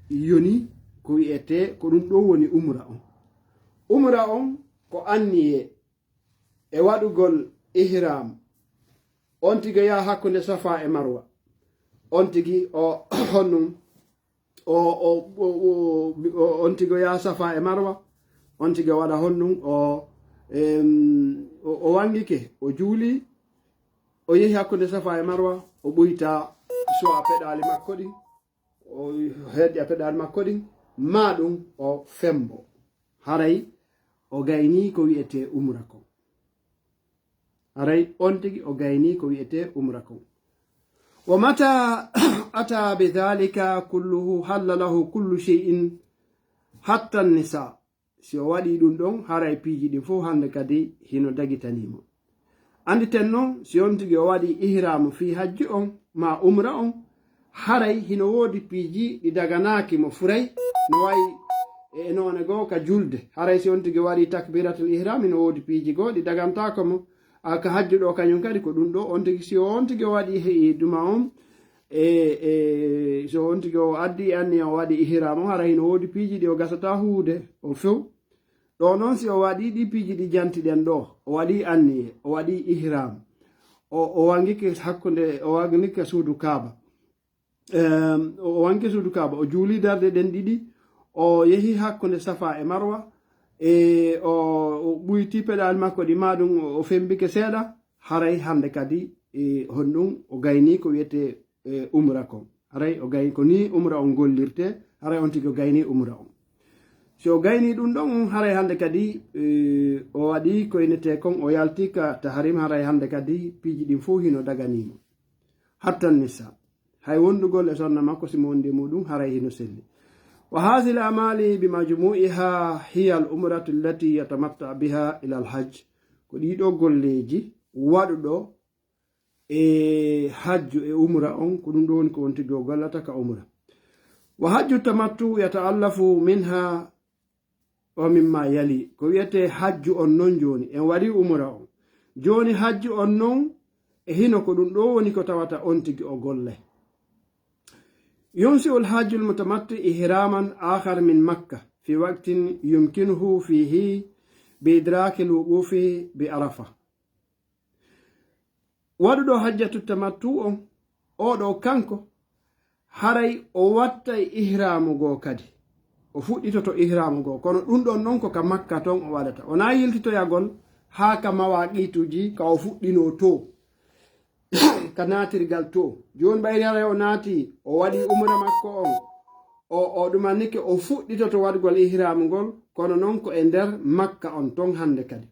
yoni ko wi'ete, ko ɗum ɗo woni umra on. Umra on ko anniye e waɗugol ihram. On tigi yaha hakkunde Safa e Marwa. On tigi o, honɗum, o, o, o, o, o, on tigi o yaha Safa e Marwa. On tigi o waɗa honɗum, o, em, o, o wangike, o juuli, o yehi hakkunde Safa e Marwa, o ɓuyta suwa peɗaali makko ɗin. O heƴƴa peɗaali makko ɗin, ma ɗum o fembo. Haray o gayni ko wi'ete umra kon. Haray on tigi o gayni ko wi'ete umra kon. Wa mata ata bi dhalika kulluhu halla lahu kullu shay'in hatta an-nisa. Si o waɗi ɗum ɗon, haray piiji ɗin fof hannde kadi hino dagitanii mo. Annditen non, si on tigi o waɗi ihraamu fii hajju on, maa umra on, haray hino woodi piiji ɗi daganaaki mo furay, no wayi e noone goo ka julde. Haray si on tigi o waɗi takbiratul ihram, hino woodi piiji goo ɗi dagantaako mo. A ka hajju ɗo kañum kadi ko ɗum ɗo, on tigi si on tigi o waɗi he-, duma on, e, e, so on tigi o addi anniya o waɗi ihram on, haray hino woodi piiji ɗi o gasata huude, o few. Ɗo noon, si o waɗii ɗii piiji ɗi jantiɗen ɗo, o waɗii anniye, o waɗii ihram, o, o wangike hakkunde, o wangike suudu Kaaba. Em, o, o wangike suudu Kaaba, o juulii darɗe ɗen ɗiɗi, o yehi hakkunde Safa e Marwa, e o, o ɓuytii peɗaali makko ɗi, maa ɗum o, o fembike seeɗa, haray hannde kadi, e honɗum o gaynii ko wiyetee e umra kon. Haray o gay-, ko nii umra on gollirte, haray on tigi o gaynii umra on. Si o gayni ɗum ɗon, haray hannde kadi, eh, o waɗi ko inetee kon, o yalti ka tahrim, haray hannde kadi piiji ɗin fof hino daganiimo. Hatta nisa. Hay wondugol e sonna makko, si mo wondi e muɗum, haray hino selli. Wa hadhihi al-a'mali bi majmu'iha hiya al-umratu allati yatamatta biha ila al-hajj. Ko ɗii ɗoo golleeji waɗuɗo e hajju e umra on, ko ɗum ɗoo woni ko on tigi o gollata ka umra. Wa hajju tamattu yata'allafu minha wa mimma yali. Ko wiyetee hajju on non jooni, en waɗi umra on. Jooni hajju on non, e hino ko ɗum ɗoo woni ko tawata on tigi o golle. ينشئ الحاج المتمتع إحراما آخر من مكة في وقت يمكنه فيه بإدراك الوقوف بعرفة. Waɗuɗo hajjatu tamattu on, oo ɗoo kanko, haray o wattay ihraamu goo kadi. O fuɗɗitoto ihraamu goo, kono ɗum ɗon non ko ka Makka ton o waɗata. O na yiltitoyagol haa ka mawaqiituuji ka o fuɗɗinoo too, ka naatirgal too. Jooni ɓayri haray o naati, o waɗi umra makko on, o, o ɗumannike o fuɗɗitoto waɗugol ihraamu ngol, kono non ko e nder Makka on ton hannde kadi.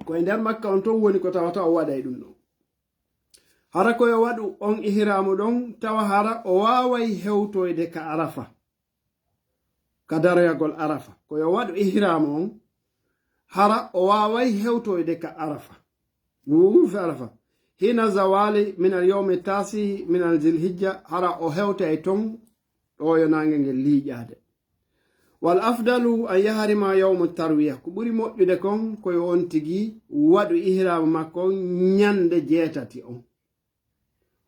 Ko e nder Makka on ton woni ko tawata o waɗay ɗum ɗon. Hara ko yo waɗu on ihraamu ɗon, tawa hara o waaway hewtoyde ka Arafa, ka daroyagol Arafa. Ko yo waɗu ihraamu on, hara o waaway hewtoyde ka Arafa. Wuufi Arafa. Hina zawali min al yawmi tasi min al zilhijja, hara o hewtay ton ɗo yo naange ngel liiƴaade. Wal afdalu an yahrima yawmu tarwiya. Ko ɓuri moƴƴude kon, ko yo on tigi waɗu ihraamu makko ñande jeetati on.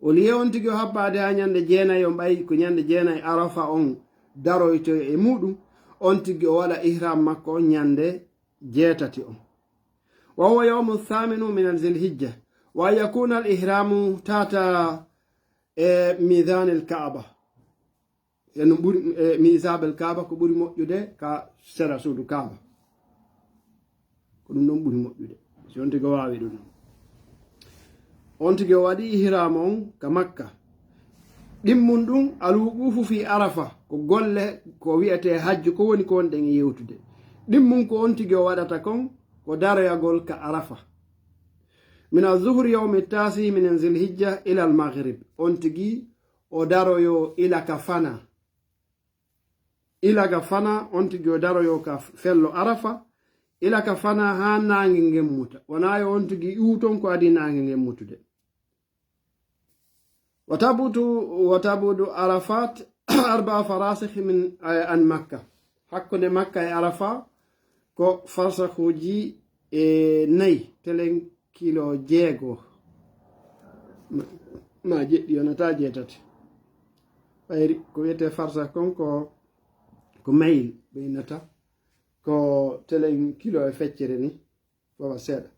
O liye on tigi o habbaade haa ñande jeenayi on, ɓay ko ñande jeenayi Arafa on daroyto e muɗum, on tigi o waɗa ihraam makko on ñande jeetati on. Wa huwa yawmu thaminu min al zilhijja, wa an yakuna al ihramu tata e mizan al Kaaba. E no ɓuri, e, mi isabel Kaaba, ko ɓuri moƴƴude ka sera suudu Kaaba. Ko ɗum ɗon ɓuri moƴƴude. Si on tigi o waawi ɗum ɗon. On tigi o waɗi ihraam on ka Makka. Ɗimmun ɗum, al wuqufu fi Arafa, ko golle ko wi'etee hajju, ko woni ko wonɗen e yewtude. Ɗimmun ko on tigi o waɗata kon, ko daroyagol ka Arafa. Min al zuhri yawmi tasi min zilhijja ila al maghrib. On tigi o daroyo ila ka fana. Ila ka fana, on tigi o daroyo ka fello Arafa. Ila ka fana haa naange ngen muta. Wonaa yo on tigi iwu ton ko adii naange ngen mutude. Wa tabutu, wa tabudu Arafat arba'a farasikh min, eh, an Makka. Hakkunde Makka e Arafa ko farsahuuji e nayi, telen kilo jeego. Ma, ma jeɗɗi yonata jeetati. Ɓayri ko wiyetee farsakh kon ko, ko mayil ɓe innata. Ko telen kilo e feccere ni. Wawa seeɗa.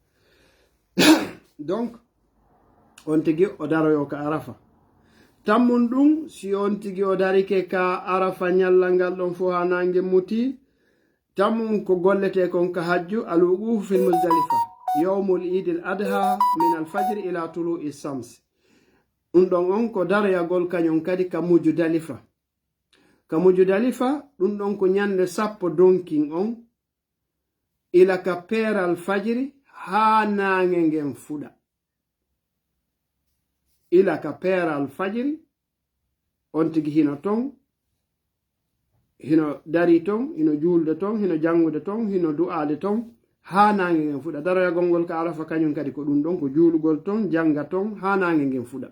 Donc, on tigi o daroyo ka Arafa. Tammun ɗum, si on tigi o darike ka Arafa ñallal ngal ɗon fof haa naange muti, tammun ko golletee kon ka hajju, al wuqufu fil Muzdalifa, yawmul Iidil Adha min al fajri ila tulu'i shams. Ɗum ɗon on ko daroyagol kañum kadi ka Muzdalifa. Ka Muzdalifa, ɗum ɗon ko ñande sappo donkin on, ila ka peeral fajiri haa naange ngen fuɗa. Ila ka peeral fajiri, on tigi hino ton, hino dari ton, hino juulde ton, hino janngude ton, hino du'aade ton, haa naange ngen fuɗa. Daroyagol ngol ka Arafa, kañum kadi ko ɗum ɗon, ko juulugol ton, jannga ton, haa naange ngen fuɗa.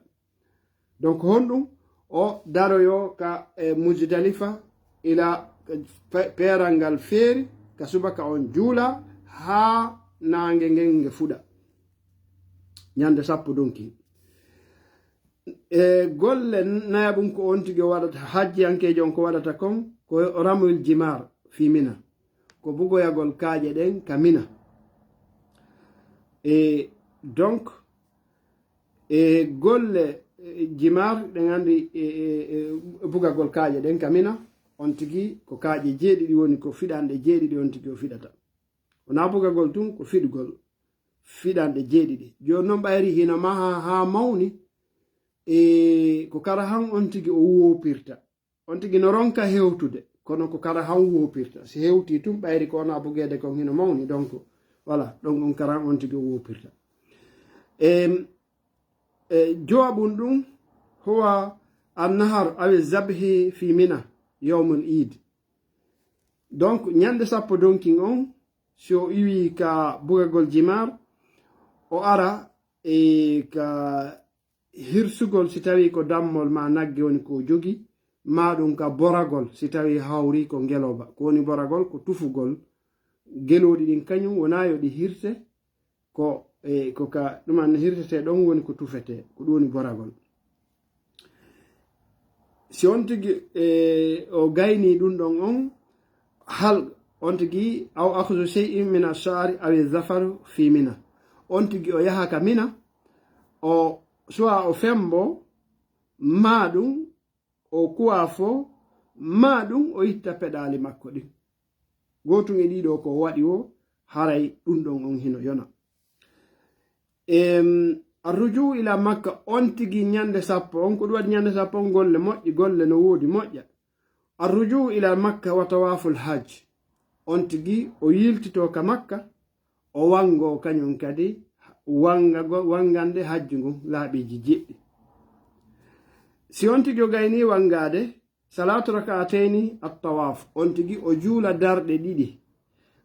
Donc, honɗum? O daroyo ka, e, Muzdalifa ila pe-, peeral ngal feeri, ka subaka on juula haa naange ngen nge fuɗa. Ñande sappo donki. E golle nayaɓum ko on tigi o waɗata, hajjiyankeejo on ko waɗata kon, ko ramyul jimar fi Mina. Ko bugoyagol kaaƴe ɗen ka Mina. E donc, e golle, e, jimar, ɗen anndi, e, e, e, bugagol kaaƴe ɗen ka Mina, on tigi ko kaaƴe jeeɗiɗi woni ko fiɗanɗe jeeɗiɗi on tigi o fiɗata. Wonaa bugagol tun, ko fiɗugol fiɗanɗe jeeɗiɗi. Jooni non ɓayri hino maha haa mawni, e ko kara han on tigi o woopirta. on tigi no ronka hewtude, kono ko kara han wopirta. Si hewti tun ɓayri ko wona bugeede kon hino mawni, donc, voilà, ɗon on karan on tigi o wopirta. Em, e, jowabun ɗum, huwa annahar awi zabhi fi Mina yawmul Eid. Donc, ñande sappo donkin on, si o iwi ka bugagol jimar, o ara e ka hirsugol, si tawi ko dammol ma nagge woni ko o jogi, ma ɗum ka boragol, si tawi hawri ko ngeloba. Ko woni boragol? Ko tufugol. Gelooɗi ɗin kañum wona yo ɗi hirse, ko, e, ko ka ɗum an hirsetee ɗon woni ko tufetee, ko ɗum woni boragol. Si on tigi, e, o gayni ɗum ɗon on, hal on tigi, aw akhzu shay'in min ash-sha'ri aw zafaru fi Mina. On tigi o yaha ka Mina, o suwa o fembo, ma ɗum o kuwa fo, ma ɗum o itta peɗaali makko ɗin. Gootun e ɗiɗo ko o waɗi wo, haray ɗum ɗon on hino yona. Em, arruju ila Makka, on tigi ñande sappo, on ko ɗum waɗi ñande sappo on golle moƴƴi, golle no woodi moƴƴa. Arruju ila Makka wa tawaful hajj. On tigi o yiltito ka Makka, o wango kañum kadi wangago-, wangande hajju ngun laaɓiji jeɗɗi. Si on tigi o gayni wangaade, salatu rak'atayni at-tawaf, on tigi o juula darɗe ɗiɗi,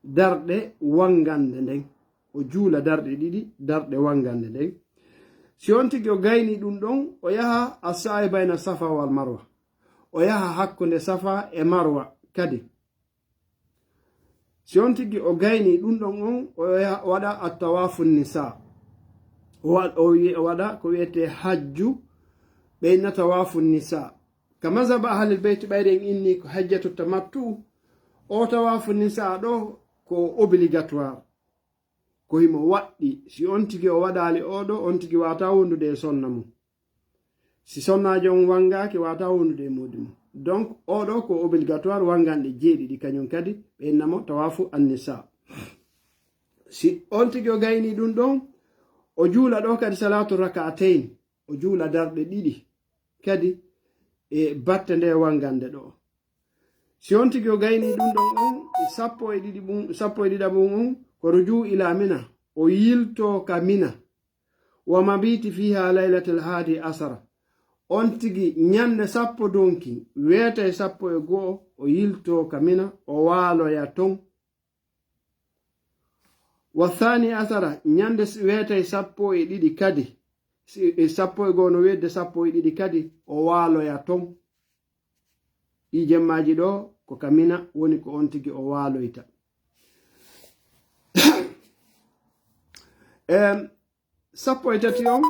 darɗe wangande nden. O juula darɗe ɗiɗi, darɗe wangande nden. Si on tigi o gayni ɗum ɗon, o yaha as-sa'i bayna Safa wal Marwa. O yaha hakkunde Safa e Marwa kadi. Si on tigi o gayni ɗum ɗon on, o yaha, o waɗa at-tawafu nisa. O wa-, o wi-, o waɗa ko wiyetee hajju ɓeyna tawafu nisa. Ka mazhaba ahlul bayt ɓayri en inni ko hajjatu tamattu, o tawafu nisa ɗo ko obligatoire. Ko himo waɗɗi. Si on tigi o waɗaali o ɗo, on tigi wata wondude e sonna mum. Si sonnaajo on wangaaki, wata wondude e moodi mum. Donc, o ɗo ko obligatoire wanganɗe jeeɗiɗi, kañum kadi ɓe inna mo tawafu annisa. Si on tigi o gayni ɗum ɗon, o juula ɗo kadi salatu rak'atayn, o juula darɗe ɗiɗi kadi e batte nde wangande ɗo. Si on tigi o gayni ɗum ɗon on, e sappo e ɗiɗi ɓum, sappo e ɗiɗaɓum on, ko ruju ila Mina, o yilto ka Mina. Wa mabiti fiha laylatal hadi asara. On tigi ñande sappo donki, weeta e sappo e go'o, o yilto ka Mina, o waaloya ton. Wa thani asara, ñande s-, weeta e sappo e ɗiɗi kadi, si, e sappo e go'o no wedde sappo e ɗiɗi kadi, o waaloya ton. Ɗi jemmaaji ɗo, ko ka Mina woni ko on tigi o waaloyta. Em, sappo e tati on,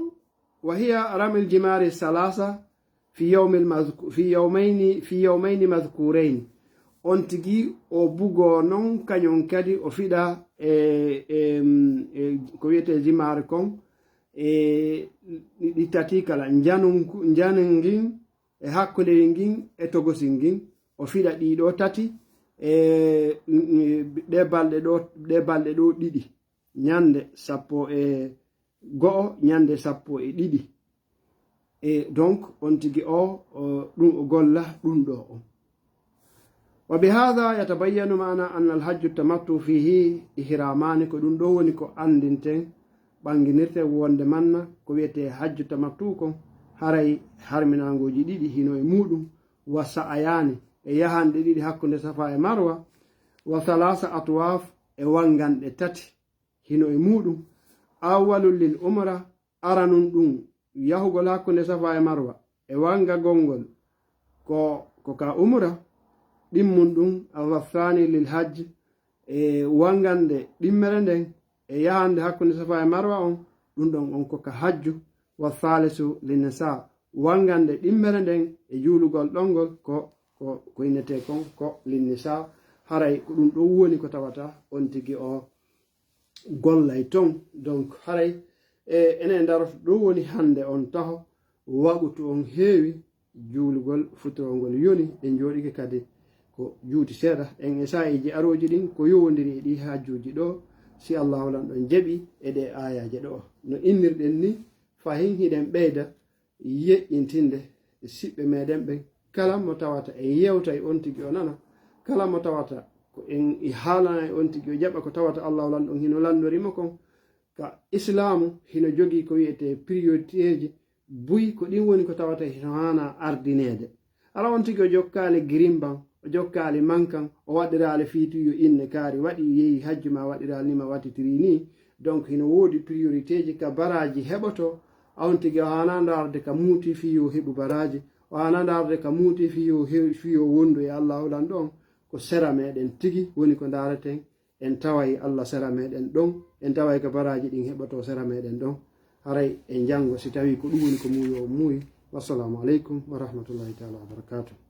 wa hiya ramil jimari salasa fi yawmil mazku-, fi yawmayni, fi yawmayni mazkurayn. On tigi o bugo non kañum kadi o fiɗa e, em, e ko wiyetee jimaare kon, e ɗi tati kala, njanun-, njanun ngin, e hakkunde ngin, e togosin ngin, o fiɗa ɗi ɗo tati, e, mm, mm, ɗe balɗe ɗo, ɗe balɗe ɗo ɗiɗi. Ñande sappo e go'o, ñande sappo e ɗiɗi. E donc, on tigi o, o, ɗum o golla ɗum ɗo on. Wa bi hadha yatabayyanu ma'na anna al-hajju tamattu fihi ihramani, ko ɗum ɗo woni ko anndinten, ɓannginirten wonde manna ko wiyetee hajju tamattu kon, haray harminaangooji ɗiɗi hino e muuɗum, wa sa'ayani, e yahanɗe ɗiɗi hakkunde Safa e Marwa, wa thalatha atwaf, e wanganɗe tati hino e muuɗum, awwalun lil umra, aranun ɗum yahugol hakkunde Safa e Marwa, e wangagol ngol ko, ko ka umra, ɗimmun ɗum, wa thani lil hajj, e wangande ɗimmere nden, e yahande hakkunde Safa e Marwa on, ɗum ɗon on ko ka hajju, wa thalisu lin nisa, wangande ɗimmere nden, e juulugol ɗon ngol ko, ko, ko innetee kon ko lin nisa, haray ko ɗum ɗon woni ko tawata on tigi o gollay ton. Donc, haray, e, enen daroto ɗo woni hannde on taho, waqutu on heewi, juulugol futuroo ngol yoni, en jooɗike kadi ko juuti seeɗa. En e saa'iiji arooji ɗin, ko yowondiri e ɗi hajjuuji ɗo, si Allahu Lanɗo jaɓi e ɗe aayaaje ɗo. No innirɗen ni, fahin hiɗen ɓeyda yeƴƴintinde siɓɓe meɗen ɓen, Kala mo tawata en yewta e on tigi o nana, kala mo tawata ko en e haalana e on tigi o jaɓa ko tawata Allahu lanɗo on hino lanndori mo kon, ka islaamu hino jogii ko wiyetee prioriteeji buy, ko ɗin woni ko tawata hino haana ardineede. Hara on tigi o jokkaali girimban, o jokkaali mankan, o waɗiraali fii tun yo inne kaari, waɗi yehi hajju ma waɗiraali ni ma waɗitiri ni. Donc hino woodi prioriteeji ka baraaji heɓoto, a on tigi o haana ndaarde ka muuti fii yo heɓu baraaji, o haana ndaarde ka muuti fii yo he-, fii yo wondu e Allahu lanɗo on. Ko sera meɗen tigi woni ko ndaareten. En taway Allah sera meɗen ɗon, en taway ka baraaji ɗin heɓoto sera meɗen ɗon. Haray en janngo si tawi ko ɗum woni ko muuyo on muuyi. Wassalamu aleykum wa rahmatullahi taala wa barakatuh.